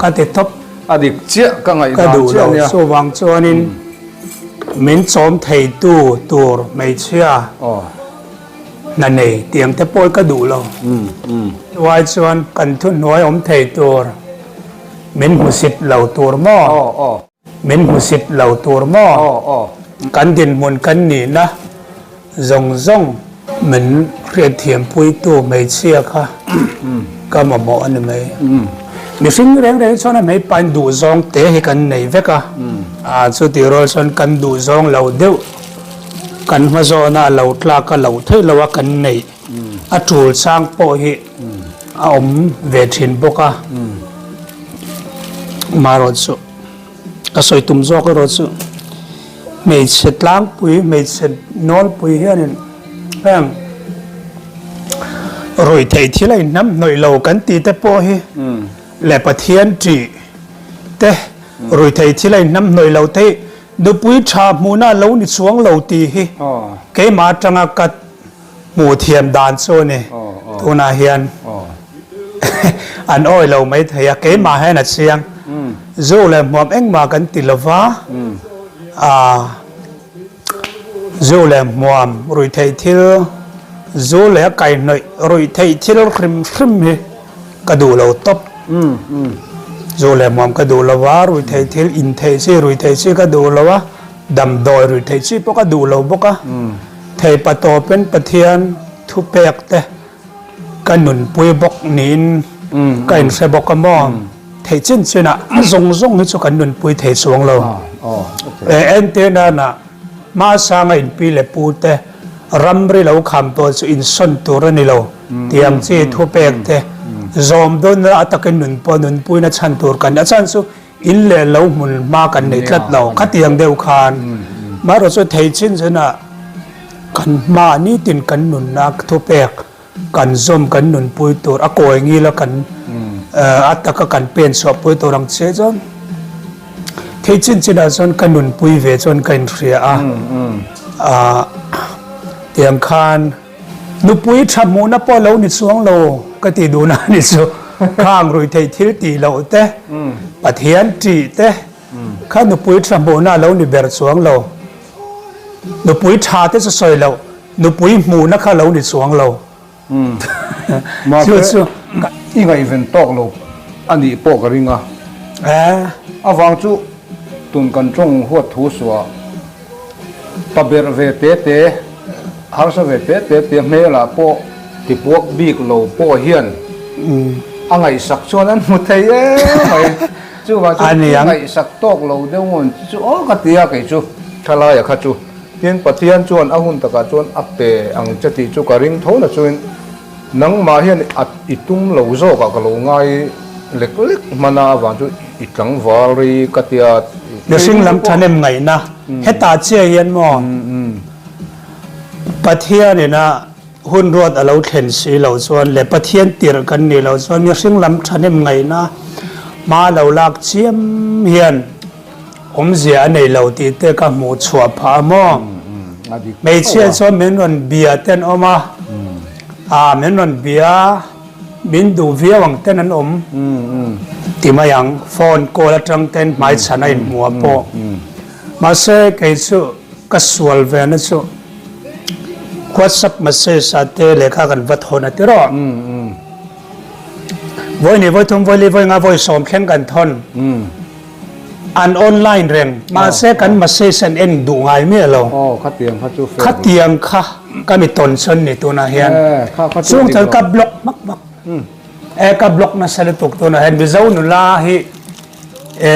ka ti tawp. A dik chiah ka ngaih dan chiah nia. Ka duh lo chuvang chuanin min chawm theitu tur hmeichhia hna nei tiang te pawh ka duh lo. Chuai chuan kan thuhnuai awm thei tur min hmusit lo tur maw? Min hmusit lo tur maw? Kan dinhmun kan nihna zawng zawng min hriatthiampuitu hmeichhia kha ka mamawh a ni mai. Mihring reng reng chuan a hmeipain duhzawng te hi kan nei vek a, chutih rual chuan kan duhzawng lo deuh kan hmazawna a lo tlak a loh theih loh a kan neih a tul chang pawh hi a awm ve thin bawk a. Marawhchu. Ka sawi tum zawk erawh chu hmeichhe tlangpui, hmeichhe nawlpui hianin heng ruihtheih thil a inhnam hnawih lo kan tih te pawh hi leh Pathian ṭih te ruihtheih thil a inhnam hnawih lo te hi nupui ṭha hmuhna a lo ni chuang lo tih hi keimah aṭanga ka Hmuh thiam dan chu a ni. Tunah hian an awi lo mai thei a, keimah hian a chiang. Zu leh hmuam engmah kan ti lo va, zu leh hmuam ruihtheih thil, zu leh a kaihnawih ruihtheih thil hrim hrim hi ka duh lo tawp. Zu leh hmuam ka duh lo va, ruihtheih thil intheih chi ruihtheih chi ka duh lo a. Damdawi rui theih chi pawh ka duh lo bawk a, theipa tawpin Pathian thupek te ka nunpui bawk niin ka inhre bawk a maw? Theih chin chinah a zawng zawng hi chu kan nunpui thei chuang lo. Entir nana hmasanga inpi leh pu te ramri lo kham tawh chu insawn tur a ni lo tih ang chi thupek te zawm dawn a takin nun pawh nunpuina chhan tur kan a chhan chu In leh lo hmun hma kan nei tlat lo. Khatiang deuh khan. Marawh chu thei chin chinah kan hma nitin kan nunna thupek kan zawm kan nunpui tur a kawi ngila kan a taka kan pen chhuahpui tur ang che chuan thei chin chinah chuan ka nunpui ve chuan ka inhria a tiang khan Nupui tha hmuhna pawh lo ni chuang lo ka ti duhna a ni chu. Khang rui theih thil tih loh te, Pathian tih te kha nupui tha hmuhna a lo ni ber chuang lo. Nupui tha te chu sawi loh, nupui hmuhna kha lo ni chuang lo. Mahse, i ngaihven tawk lo a nih pawh ka ring a. Avang chu tun kan tawng huat thu suah. Pa berh ve te te, harsa ve te te tia hmelah pawh tipuak bik lo pawh hian a ngaihsak chuan an hmu thei em mai. Chuvang chuan i ngaihsak tawk lo deuh ngawn chi chu aw ka ti a kei chu thalaia kha chu. Tin Pathian chuan a hun takah chuan a pe ang che tih chu ka ring tho na chuin Nangmah hian a i tum lo zawkah ka lo ngai lek lek hman a, avang chu i tlangval rei ka tia. Mihring lam thahnem ngaihna hetah chiah hian maw Pathianin a hun ruat a lo thlen si lo chuan leh Pathian tirh kan nih loh chuan mihring lam thahnem ngaihna hma lo lak chiam hian Awmzia a nei lo tih te ka hmuh chhuah phah a maw? Hmeichhia chuan min rawn bia te an awm a, aa min rawn bia min duh viau ang ten an awm ti mai ang, phone call atang ten hmaichhan a inhmu a pawh. Mahse kei chu ka sual ve na chu WhatsApp message ah te lehkha kan va thawn a ti rawh. Vawi ni, vawi thum, vawi li, vawi nga, vawi sawm thleng kan thawn. An online reng, mahse kan message an en duh ngai miah lo. Khatiang kha chu fair. Khatiang kha ka mi tawn chuan ni tunah hian. Chung chuan ka block hmak hmak. E ka block nasa lutuk tunah hian Mizo nula hi e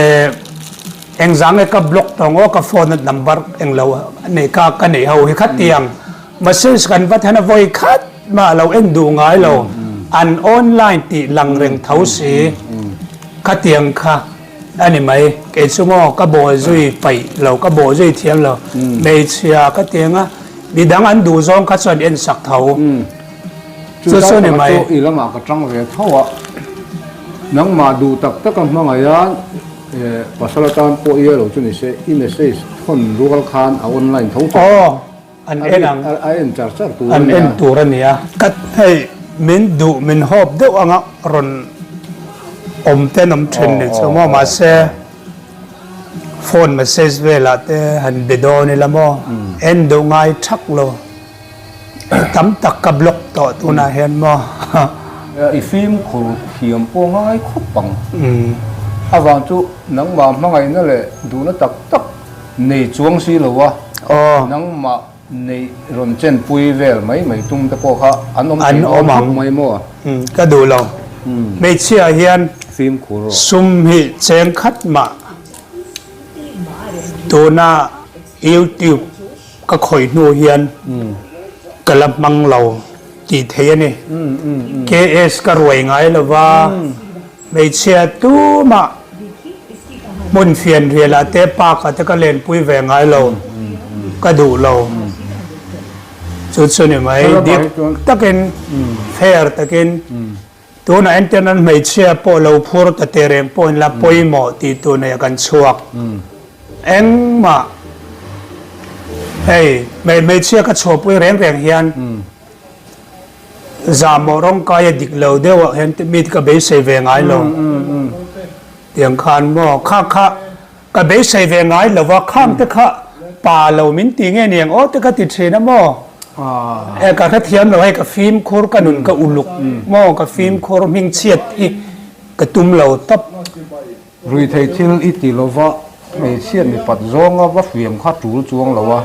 engzang nge ka block tawng aw ka phone number englo nei ka ka nei ho hi khatiang message kan va then a vawi khat mah lo en duh ngai lo. An online tih lang reng tho si. Khatiang kha a ni mai. Kei chu maw ka bawl zui paih lo, ka bawl zui thiam lo. Hmeichhia ka ti ang a, midang an duh zawng kha chuan en sak tho. Chu chu ni mai. I lamah ka tang ve tho a, nangmah duh tak taka hmangaih a, pasal atan pawh i elo chu ni se, i message thawn rual khan a online tho tawh. An en ang. A en char char tur a nia. An en tur a nia. Ka hei min duh min hawp deuh anga rawn awm te an awm thin ni chu maw mahse phone message velah te han be dawn ila maw en duh ngai thak lo tam tak ka block tawh tunah hian maw. I fimkhur thiam pawh ngai khawp ang. Avang chu nangmah hmangaihna leh duhna tak tak Nei chuang si lo a, nangmah neih rawn chenpui vel mai mai tum te pawh kha an awm thei dawn khawp mai maw? Ka duh lo. Hmeichhia hian sum hi cheng khat mah tuna YouTube ka khawih hnu hian ka la hmang lo tih theih a ni. KS ka ruai ngai lo va. Hmeichhia tumah hmun fianrialah te park ah te ka lenpui ve ngai lo, ka duh lo. Chu chu ni mai, dik takin, fair takin, tunah entir nan hmeichhia pawh lo phur ta teh reng pawh in la pawimawh tih tur nei ah kan chhuak. Engmah hei hmeichhia ka chhuahpui reng reng hian, Zahmawh rawngkai a dik lo deuh ah hian mi ka beisei ve ngai lo. Tiang khan maw kha kha ka beisei ve ngai lo va, khang te kha pa lo min ti nge niang aw te ka ti thin a maw. E ka hrethiam lo hei ka fimkhur ka nun ka uluk maw ka fimkhur hmingchhiat hi ka tum lo tawp. Ruithei thil i ti lova, hmeichhia mipat zawnga va hriam kha tul chuang lo a,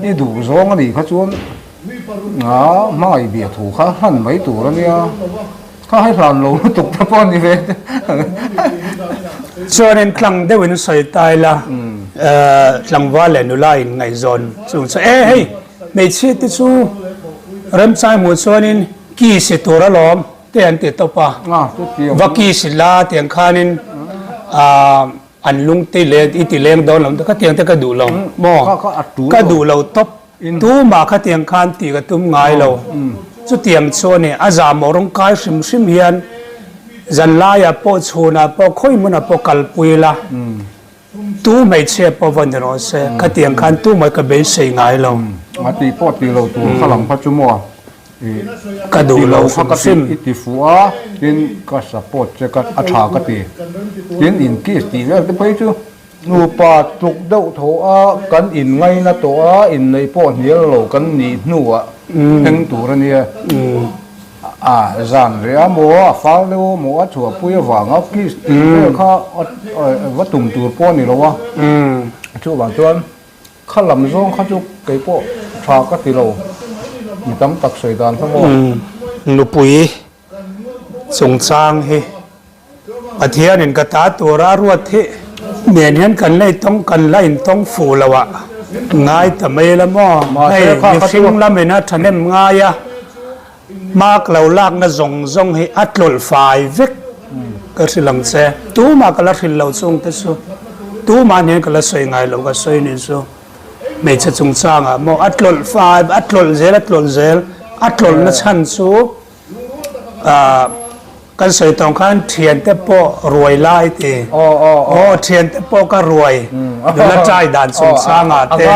i duh zawng a nih kha chuan a hmangaih bia thu kha hlan mai tur a nia, kha hei hlan lo lutuk te pawh a ni ve te. Chuanin tlang deuhin sawi ta ila, tlangval leh nula in ngaihzawn chung chu e hei hmeichhia te chu remchang hmuh chuanin kiss i tur alawm. Te an ti tawp a, va kiss la tiang khanin. An lung ti leng i ti leng dawn lo khatiang te ka duh lo maw ka duh lo tawp tumah khatiang khan tih ka tum ngai lo chutiang chu a ni a zahmawh rawng kai hrim hrim hian zan laiah pawh chhunah pawh khawi hmunah pawh kalpui la tu hmeichhia pawh va ni rawh se khatiang khan tumah ka beisei ngai lo. A tih pawh tih lo tur kha lam kha chu maw. Ka duh lo hrim hrim. I ti fuh a, tin ka support che ka a tha ka ti. Tin in kiss tih vel te phei chu nupa tluk deuh tho a, kan in ngaina tawh a, inneih pawh hnial lo kan nih hnuah thleng tur a nia. A zan reh a maw, a fal deuh a maw, a chhuahpui avanga kiss tih vel kha va tum tur pawh a ni lo a. Chuvang chuan. Kha lam zawng kha chu kei pawh tha ka ti lo, mi tam tak sawi dan kha maw? Nupui chungchang hi Pathianin ka ta tura a ruat hi nen hian kan la intawng kan la intawng fuh lo ah ngai ta mai la maw? Hei mihring lamin a thahnem ngai a. Hmak lo lakna zawng zawng hi a tlawlh fai vek ka hrilh ang che. Tumah ka la hrilh lo chung te chu tumah nen ka la sawi ngai lo ka sawi nih chu hmeichhe chungchangah maw a tlawlh fai a tlawlh zel a tlawlh zel a tlawlhna chhan chu ah kan sawi tawng khan thiante pawh ruai lai ti aw thiante pawh ka ruai nula chai dan chungchangah te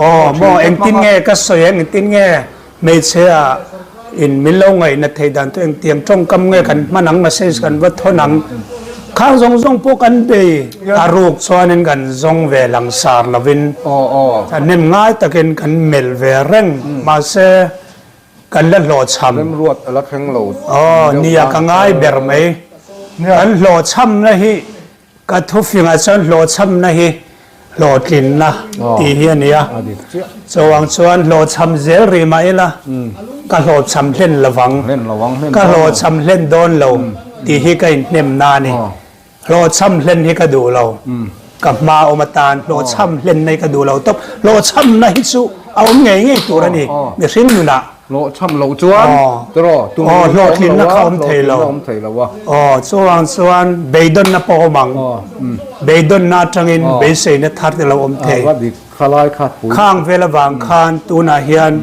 aw maw engtin nge ka sawi ang engtin nge Hmeichhe ah in min lo ngaihna theih dan chu engtiang tawngkam nge kan hman ang message kan va thawn ang khang zawng zawng pawh kan bei a ruk chuanin kan zawng ve langsar lovin thahnem ngai takin kan melh ve reng mahse kan la hlawhchham aw nia ka ngai ber mai kan hlawhchhamna hi Ka thufingah chuan hlawhchhamna hi hlawhtlinna tih hi a ni a, chuvang chuan hlawhchham zel rih mah ila ka hlawhchham hlen lovang, ka hlawhchham hlen dawn lo tih hi ka inhnemna a ni. Hlawhchham hlen hi ka duh lo, ka hma awm atan hlawhchham hlenna hi ka duh lo tawp, hlawhchhamna hi chu a awm ngei ngei tur a ni mihring nunah. Hlawhchham loh chuan tiraw tum Aw hlawhtlinna kha awm thei lo. Awm thei lo a. Aw chuvang chuan beidawnna pawh awm ang. Beidawnna atangin beiseina thar te lo awm thei. Va dik kha lai kha pui. Khang vel avang khan tunah hian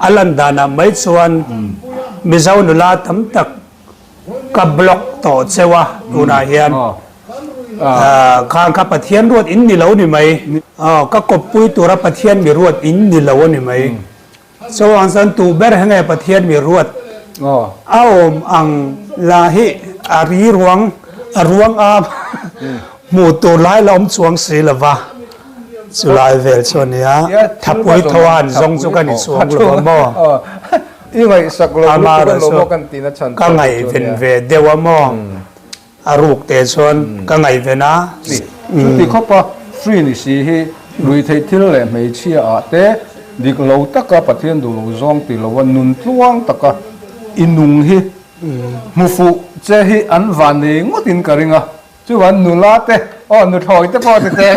a lan danah mai chuan Mizo nula tam tak Ka block tawh cheu a tunah hian khang kha Pathian ruat in ni lo ni mai ka kawppui tura Pathian mi ruat in ni lo a ni mai chuvang chuan tu ber he nge Pathian mi ruat a awm ang lah hi a ri ruang a ruang a hmuh tur lai la awm chuang si lova chulai vel chu a nia thapui tho a han zawng chu ka ni chuang lova maw. I ngaihsak lo lutuk an lo maw kan tihna chhan Ka ngaihven ve deuh a maw? A ruk te chuan ka ngaihven a. Chuti khawpa free ni si hi ruihtheih thil leh hmeichhia ah te dik lo taka Pathian duh lo zawng ti lova nun tluang taka i nung hi hmu fuh che hi an van nei ngawt in ka ring a. Chuan nula te, aw nuthlawi te pawh ti teh,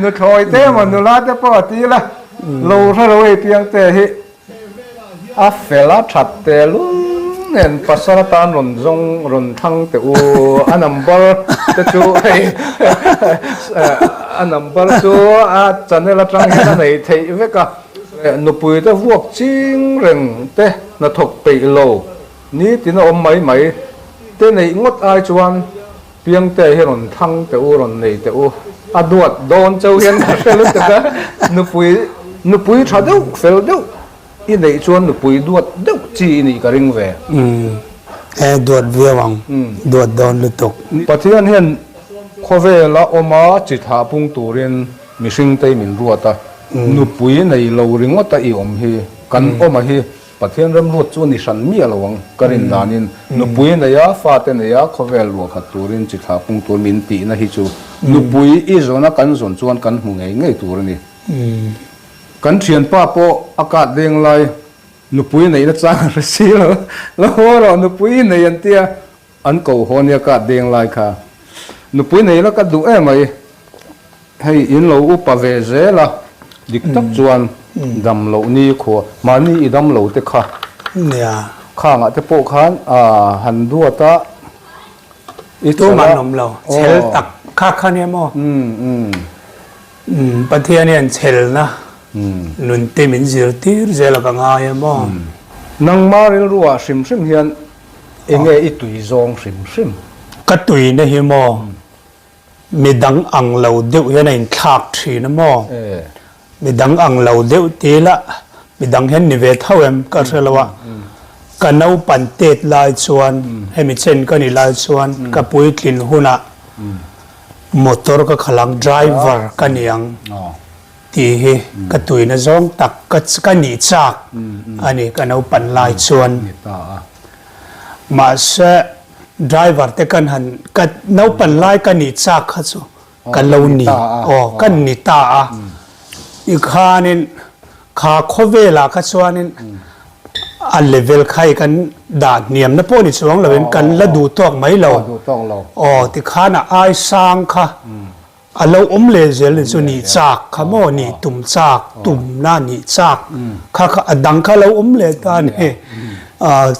nuthlawi te emaw nula te pawh a ti la, lo hre lo ei piang te hi a fel a that te lul nen pasal atan rawn zawng rawn thlang teh u, a number te chu hei a number chu a channel atang hian a nei theih vek a, nupui te vuak ching reng te hnathawk peih lo. Nitin a awm mai mai te neih ngawt ai chuan Piangte hi rawn thlang teh u, rawn nei teh u, a duat dawn cheu hian ka hre lutuk a, nupui nupui tha deuh fel deuh i neih chuan nupui duat deuh chi i nih ka ring ve. Umm e duat viau ang, duat dawn lutuk. Pathian hian khawvela awma chi thah pung turin mihringte min ruat a, nupui nei lo ringawta i awm hi kan awma hi Pathian remruat chu a ni hran miah lo ang, ka rin danin nupui nei a, fate nei a, khawvel ruah khat turin chi thlah pung tur min tihna hi chu nupui i zawna kan zawn chuan kan hmu ngei ngei tur a ni. Kan thianpa pawh a kat deng lai nupui neihna chang a hre si lo, lo haw rawh nupui i nei an tia, An ko haw nia ka deng lai kha. Nupui nei la ka duh em mai. Hei in lo upa ve zel a, dik tak chuan dam loh ni khua mahni i dam lo te kha. Nia. Khangah te pawh khan han duat a. Tumah an awm lo. Chhel tak kha kha nia maw? Pathian hian chhelna nun te min zirtir zel a ka ngai a maw? Nangma rilruah hrim hrim hian enge i tui zawng hrim hrim? Ka tuina hi maw midang ang lo deuh hian a inthlak thin a maw? Midang ang lo deuh ti ila midang hian ni ve tho em ka hre lo a, ka naupan tet lai chuan hemi chen ka ni lai chuan ka puitlin hunah motor ka khalh ang driver ka ni ang tih hi ka tuina zawng tak ka nih chak a ni ka naupan lai chuan. Mahse driver te kan han ka naupan lai ka nih chak kha chu Kan lo ni aw kan ni ta a tikhanin kha khawvelah kha chuanin a level kha i kan dah hniamna pawh ni chuang loin kan la duh tawk mai lo aw tikhan a ai sang kha a lo awm leh zel ni chu nih chak kha maw nih tum chak tumna nih chak kha kha a dang kha lo awm leh ta a ni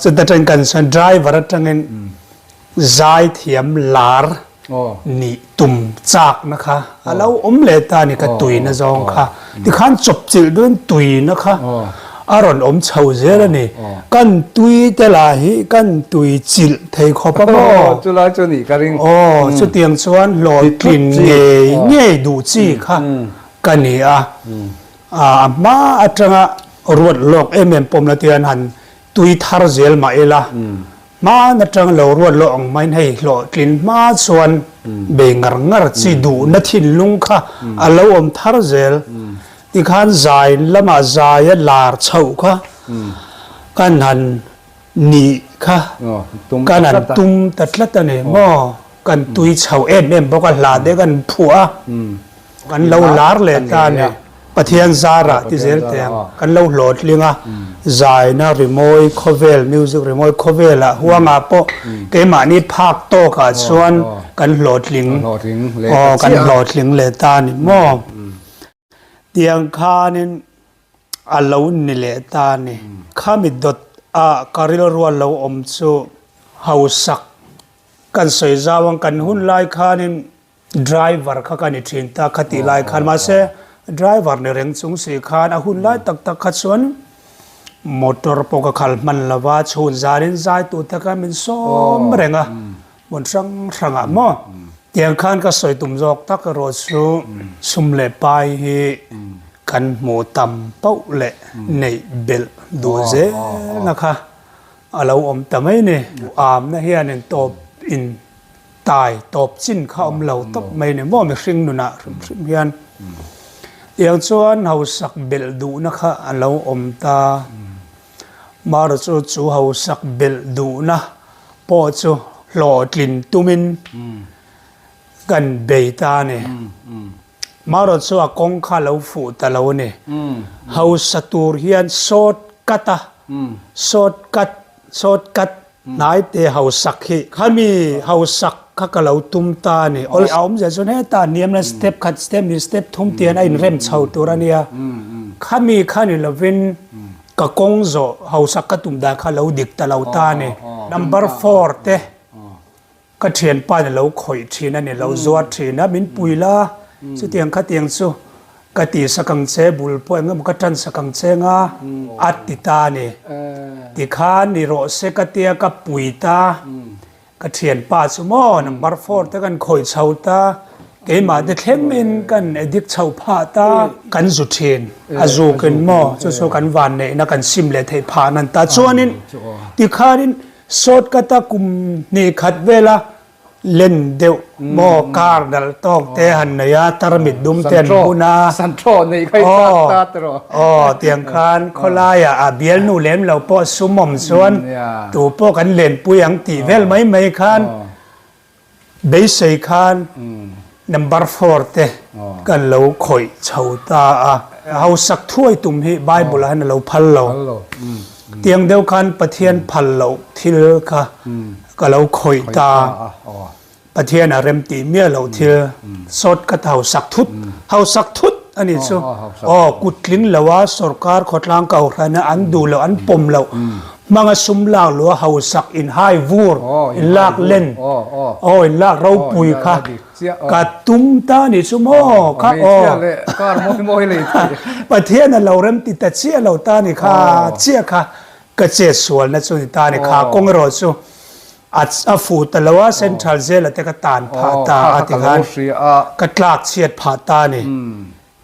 chuta tangin kan sawi driver atangin zaithiam lar nih tum chakna kha a lo awm leh ta a ni ka tuina zawng kha tikhan chawpchilh dawn tuina kha a rawn awm chho zel a ni kan tui te lah hi kan tui chilh thei khawp a maw chulai chu nih ka ring aw chutiang chuan hlawhtlin ngei ngei duh chi kha ka ni a a hma atanga ruat lawk em em pawmna te hian han tui thar zel mah ila Hman atang lo ruat loh ang maiin hei hlawhtlin hma chuan bei ngar ngar chi duhna thinlung kha a lo awm thar zel. Tikhan zai lamah zaia lar chhoh kha kan han nih kha kan han tum ta tlat a ni maw? Kan tui chho em em bawk a, hla te kan phuah a. Kan lo lar leh ta a ni. Pathian zarah ti zel teh ang. Kan lo hlawhtling a, zaina rimawi khawvel, music rimawi khawvelah huangah pawh keimahni phak tawkah chuan kan hlawhtling, aw kan hlawhtling leh ta a ni maw? Tiang khanin a lo ni leh ta a ni. Khami dawt a ka rilrua lo awm chu hausak kan sawi zau ang kan hun lai khanin Driver kha ka ni thin ta kha tih lai khan mahse driver ni reng chung si khan a hun lai tak tak kha chuan motor pawh ka khal hman lo va chhun zanin zai tu te kha min sawm reng a hmun hrang hrang ah maw tiang khan ka sawi tum zawk tak erawh chu sum leh pai hi kan hmuh tam pauh leh neih belh duh zel na kha a lo awm ta mai ni amna hianin tawp in Tai tawp chin kha awm lo tawp mai ni maw mihring nunah hrim hrim hian tiang chuan hausak belh duhna kha a lo awm ta. Marawh chu chu hausak belh duhna pawh chu hlawhtlin tumin kan bei ta a ni. Marawh chu a kawng kha a lo fuh ta lo a ni. Hausa tur hian short cut a, short cut, short cut Hnaite hausak hi khami hausak kha ka lo tum ta a ni. Aw a awmzia chuan heta hniamna step khat step hnih step thum tian a inrem chho tur a nia. Khami kha ni lovin ka kawng zawh hausak ka tum dan kha lo dik ta lo ta a ni. Number four te Ka thianpa in a lo khawih thin a ni, lo zuar thin a, min pui la, chutiang khatiang chu ka ti sak ang che, bul pawh eng emaw ka tan sak ang che nga a ti ta a ni. Tikhan ni rawh se ka tia ka pui ta, ka thianpa chu maw number four te kan khawih chho ta, keimah te thlengin kan addict chho phah ta, kan zu thin a zukin maw chu chu kan vanneihna kan sim leh theih phah nan ta chuanin tikhanin Shortcut a kum hnih khat vela len deuh maw car dal tawk te han nei a tarmit dum te an bun a aw tiang khan khawlaiah a bialnu lem lo pawh sum awm chuan tu pawh kan lenpui ang tih vel mai mai khan Beisei khan number four te kan lo khawih chho ta a. Hausak thuai tum hi Bible ah hian a lo phal lo. Tiang deuh khan Pathian phal loh thil kha ka lo khawih ta. Pathian a rem tih miah loh thil shortcut hausak thut, hausak thut a nih chu. Aw kut tling lo a sorkar khawtlang kohhran a an duh loh an pawm loh. Hmanga sum lak luh a hausak in hai vur, in lak len, aw in lak ropui kha ka tum ta ni chu maw kha aw. Pathian a lo rem ti ta chiah lo ta ni kha chiah kha ka chet sualna chu ni ta ni kha kawng erawh chu a fuh ta lo a central jail a te ka tan phah ta a ti khan ka tlak chhiat phah ta ni.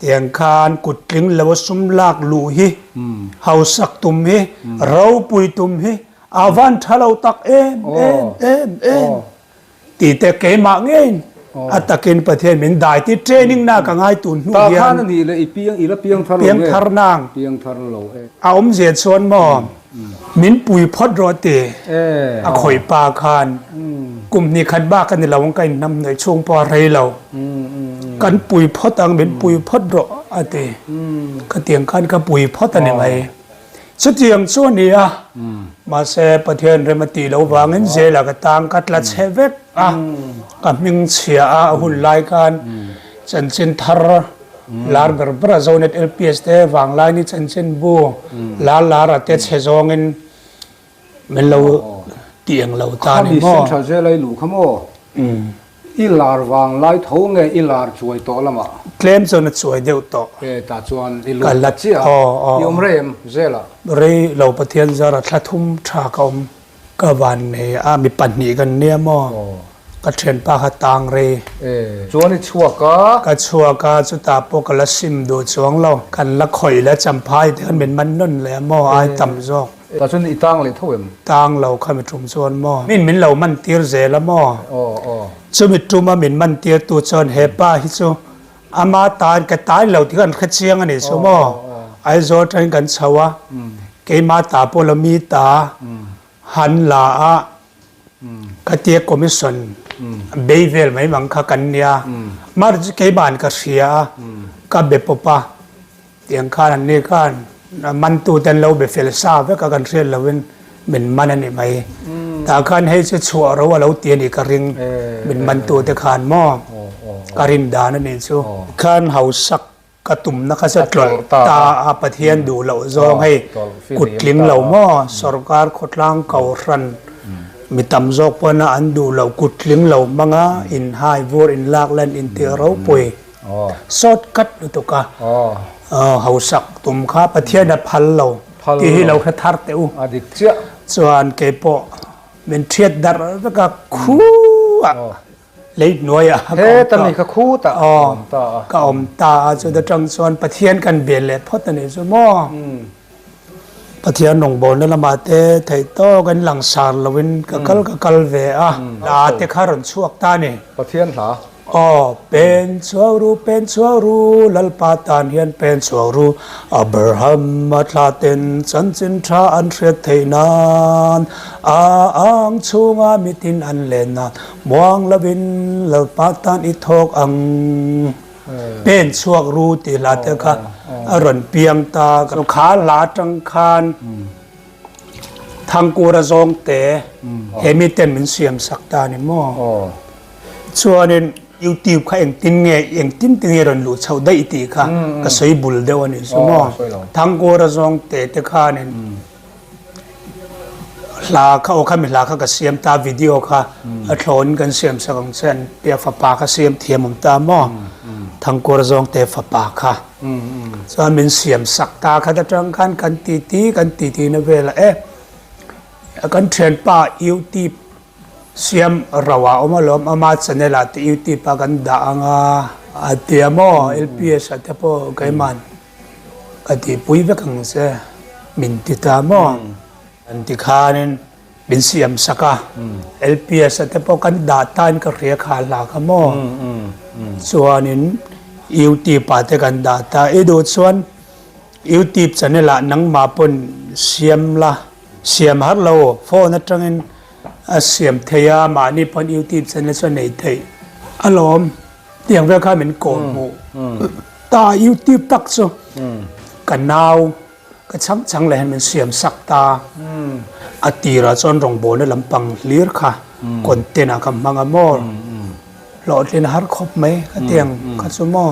Tiang khan kut tling lo a sum lak luh hi, hausak tum hi, ropui tum hi a van tha lo tak em em em em tih te keimah ngeiin a takin Pathian min dai tih training na ka ngai tun hnu hian. Ta khan a nih leh i piang i la piang thar lo nge? Piang thar nang. Piang thar lo e. A awmzia chuan maw min pui phawt rawh ti a khawih pa khan kum hnih khat bak a ni lo ang ka inhnam hnaih chhung pawh a rei lo. Kan pui phawt ang min pui phawt rawh a ti. Khatiang khan ka pui phawt a ni mai. Chutiang chu a ni a, mahse Pathian rem a tih loh vangin zela ka tang ka tla chhe vek a, ka hming chhia a, a hun lai khan chanchin thar lar ber ber a Zonet LPS te Vanglaini chanchin bu lar lar a te chhe zawngin Min lo ti eng lo ta ni maw? Khami Central Jail a i luh kha maw? I lar vang lai tho nge i lar chuai tawh lamah? Tlem chuan a chuai deuh tawh. E tah chuan i luh ta chiah a, i awm rei em Jail ah? Rei lo Pathian zara thla thum tha ka awm. Ka van nei a, mi pahnih kan nia maw? Ka thianpa kha tang rei. E chuan i chhuak a? Ka chhuak a, chutah pawh ka la sim duh chuang lo. Kan la khawih leh champhai te khan min man nawn leh a maw? Ai tam zawk. Tah chuan i tang leh tho em? Tang lo kha mi tum chuan maw? Min min lo man tir zel a maw? Aw aw. Chumi tuma min man tir tu chuan he pa hi chu ama tan ka tai lo tih khan hre chiang a ni chu maw? Aizawl atangin kan chho a, keima ta pawh la mi ta han la a ka tia commission bei vel mai mang kha kan nia. Mar chu keima'n ka hria a, ka be pawp a. Tiang khan an ni khan mantu te an lo be fel sa vek a kan hriat lovin min man a ni mai. Tah khan hei chu chhuah ro a lo ti a nih ka ring min mantu te khan maw ka rin dan a nih chu. Khan hausak ka tumna kha chu tlawlh ta a Pathian duh loh zawng hei kut tling lo maw sorkar khawtlang kohhran mi tam zawk pawn a an duh loh kut tling lo hmanga inhai vur inlak lan intih ropui. Short cut lutuk a hausak tum kha Pathian a phal lo tih hi lo hre thar teh u. Chuan keipawh min thiat darh vek a khu ah lei hnuai ah ka awm ta ka awm ta a chuta tang chuan Pathian kan bel leh phawt a nih chu maw. Pathian rawngbawlna lamah te theih tawk in langsar loin ka kal ka kal ve a hla te kha rawn chhuak ta a ni. Pathian hla. Aw, pen chhuak ru, pen chhuak ru, Lalpa tan hian pen chhuak ru, Abraham a thla ten chanchin tha an hriat theih nan, a ang chhunga mitin an len nan, muang lovin Lalpa tan i thawk ang. Pen chhuak ru tih hla te kha a rawn piang ta. Kha hla atang khan Thangkura zawngte he miten min siam sak ta a ni maw? Chuanin YouTube kha engtin nge engtin te nge rawn luh chhoh daih tih kha ka sawi bul deuh a ni chu maw. Thangkura zawng te te khanin hla kha aw khami hla kha ka siam ta video kha a thlawnin kan siam sak ang che an tia fapa kha siam thiam awm ta maw Thangkura zawng te fapa kha chuan min siam sak ta khat atang khan kan titi kan titi na velah e kan thianpa YouTube Siam ro ah awm alawm ama channel ah te youtube ah kan dah ang a a tia maw LPS ah te pawh keiman ka tihpui vek ang che min ti ta maw an ti khanin min siam sak a LPS ah te pawh kan dah ta in ka hria kha hla kha maw chuanin youtube ah te kan dah ta i duh chuan youtube channel ah nangmah pawn siam la siam har lo phone atangin A siam thei a, mahni pawn YouTube channel chu a nei theih alawm. Tiang vel khan min kawm hmuh ta YouTube tak chu ka nau ka chhang chhang leh hian min siam sak ta. A tirah chuan rawngbawlna lampang hlir kha content ah ka hmang a maw. Hlawhtlin a har khawp mai ka tiang kha chu maw.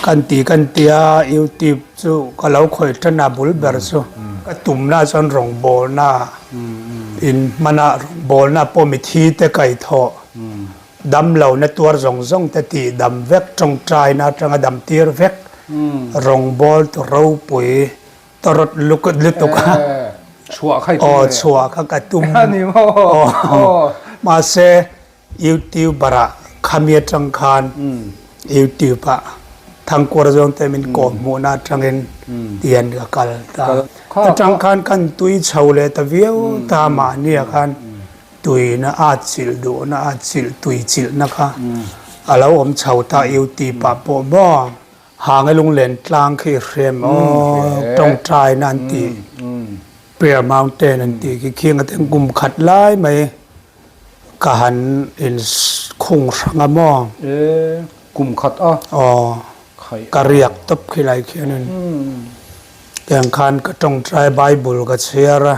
Kan ti kan tia YouTube chu ka lo khawih tan a bul ber chu. Ka tumna chuan rawngbawlna in hmana rawngbawlna pawh mithi te kaihthawh damlohna tuar zawng zawng te tih dam vek tawngtaina atanga dam tir vek rawngbawl tu ropui tawrawt lutuk a aw chhuah kha ka tum aw mahse Youtuber ah khami atang khan Youtube ah Thangkuar zawng te min kawm hmuhna atangin tian ka kal ta. Atang khan kan tui chho leh ta viau ta mahnia khan tuina at chilh duhna at chilh tui chilhna kha a lo awm chho ta Youtube ah pawh maw Hange lunglen tlang khi i hria em aw tawngtaina an tih Prayer Mountain an tih khi khiang atang kum khat lai mai Ka han in khung hrang a maw? E, kum khat a. Aw, ka riak tawp khi lai khianin. Tiang khan ka tawngtai Bible ka chhiar a.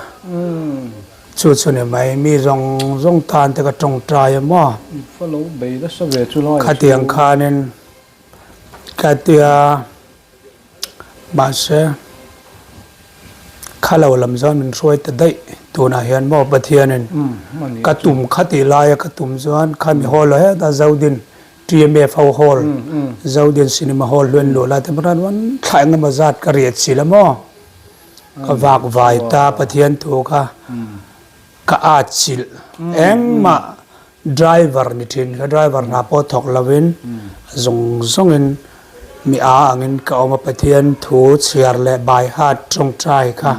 Chu chu ni mai, mi zawng zawng tan te ka tawngtai a maw? I va lo bei nasa ve chu lai chu. Khatiang khanin ka tia. Mahse, kha lo lam chuan min hruai ta daih. Tunah hian maw Pathianin ka tum kha tih laia ka tum chuan khami hall ah hetah Zodin TMF ho hall, Zodin Cinema Hall hluan luh lai te pawh khan thla engemaw zat ka riat si la maw? Ka vak vai ta Pathian thu kha ka at chilh engmah Driver ni thin kha driver hna pawh thawk lovin zawng zawngin mi a angin ka awm a, Pathian thu chhiar leh by heart tawngtai kha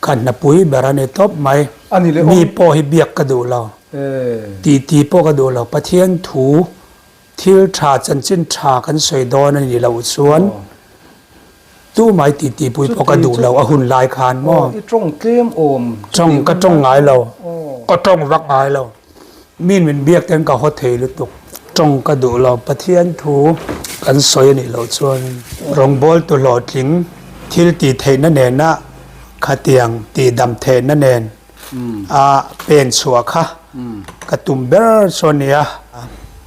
ka hnapui ber a ni tawp mai. Mi pawh hi biak ka duh lo, titi pawh ka duh lo, Pathian thu Thil tha, chanchin tha kan sawi dawn a nih loh chuan tumai titi pui pawh ka duh lo a hun lai khan maw? I tawng tlem awm. Tawng ka tawng ngai lo, ka tawng vak ngai lo. Min min biak ten ka haw thei lutuk. Tawng ka duh lo, Pathian thu kan sawi a nih loh chuan rawngbawltu hlawhtling thil tih theihna nena khatiang tihdam theihna nen A pen chhuah kha ka tum ber chu a nia.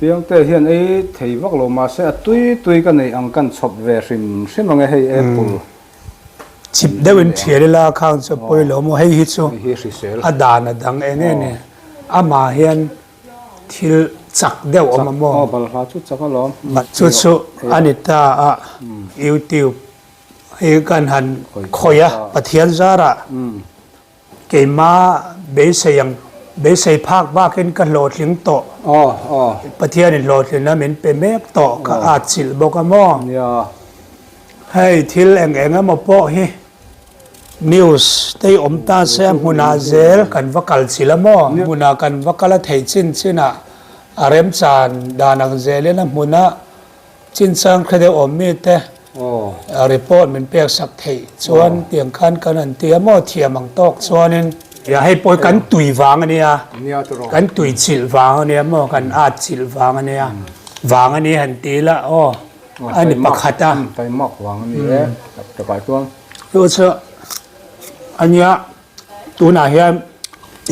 Piangte hian ei thei vak lo mahse a tui tui ka neih ang kan chhawp ve hrim hrim ang e hei apple. Chip deuh in thial ila khang chu a pawi lo maw hei hi chu a dan a dang eng nge ni amah hian thil chak deuh awm a maw. Aw balhla chu chak alawm. Chu chu a ni ta a youtube hi kan han khawih a Pathian zarah. Keimah beisei ang, beisei phak bakin ka hlawhtling tawh. Aw, aw. Pathianin hlawhtlina min pe mek tawh, ka atchilh bawk a maw? Nia. Hei thil eng eng emaw pawh hi news te hi awm ta se a hmunah zel kan va kal chilh a maw? Hmunah kan va kal a theih chin chinah a remchan dan ang zelin a hmunah Chinchang hre deuh awm mi te report min pek sak theih chuan tiang khan kan han ti a maw thiam ang tawk chuanin. Ia hei pawh hi kan tui vang a nia, kan tui chilh vang a nia maw, kan at chilh vang a nia, vang a ni han ti ila aw a ni pakhat a. Taimak vang a ni e, takah chuan. Chu chu a nia tunah hian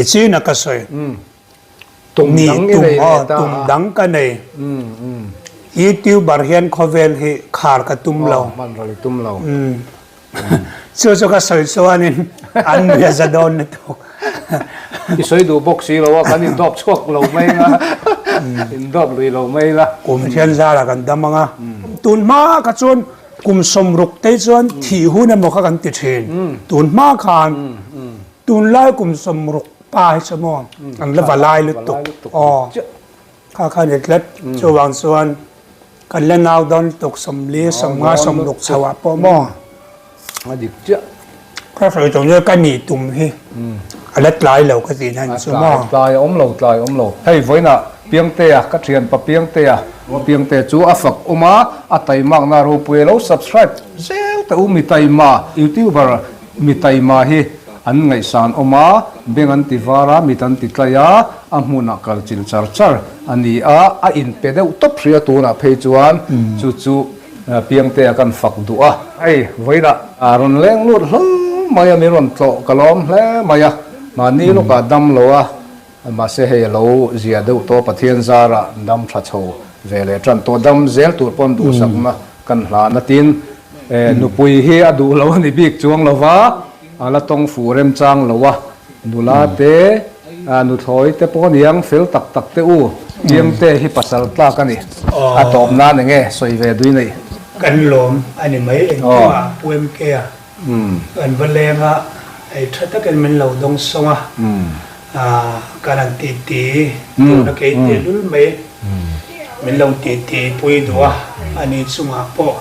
i chin a ka sawi. Tum dang i nei leh ta a. Tum dang ka nei. Youtuber hian khawvel hi khar ka tum lo. Hman ral i tum lo. Chu chu ka sawi chuanin an nuih a za dawn lutuk. I sawi duh bawk si lo a, kan indawp chhuak lo mai anga, indawp lui lo mai ila. Kum Pathian zarah kan dam ang a. Tun hma kha chuan kum sawmruk te chuan thih hun emaw kha kan ti thin. Tun hma khan tunlai kum sawmruk Pa hi chu maw an la va lai lutuk aw kha kha ni tlat chuvang chuan kan la nau dawn lutuk sawmli sawmnga sawmruk chho ah pawh maw a dik chiah ka sawi tawh nia ka nih tum hi a la tlai lo ka tih nan chu maw tlai awm lo tlai awm lo hei vawiinah Piangtea ka thianpa Piangtea Piangtea chu a fak awm a a taimakna ropui a lo subscribe zel teh u mi taima youtuber Mi taima hi an ngaihsan awm a, beng an ti var a, mit an ti tlai a, a hmunah kal chil char char a ni a, a inpe deuh tawp hrih a tunah phei chuan chu chu Piangtea kan fak duh a. Hei vawiinah a rawn leng lut hlawm mai a, min rawn tlawh ka lawm hle mai a, mahni lawkah dam lo a, Mahse hei a lo zia deuh tawh Pathian zarah dam tha chho ve leh tan tawh dam zel tur pawn duhsakna kan hlan a tin nupui hi a duh lo a ni bik chuang lo va. A la tawng fuh remchang lo a, nula te, nuthlawi te pawh aniang fel tak tak te u, Piangte hi pasal tlak a ni. A tawp nan enge sawi ve dui nei. Kan lawm a ni mai engkimah Pu MK a kan va leng a, hei tha takin min lo dawng sawng a, kan han titi tuna kei tehlul mai min lo titi pui duh a, ani chungah pawh.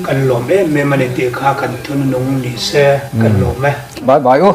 Kan lawm em em a ni tih kha kan thununung ni se kan lawm e. Bye bye u.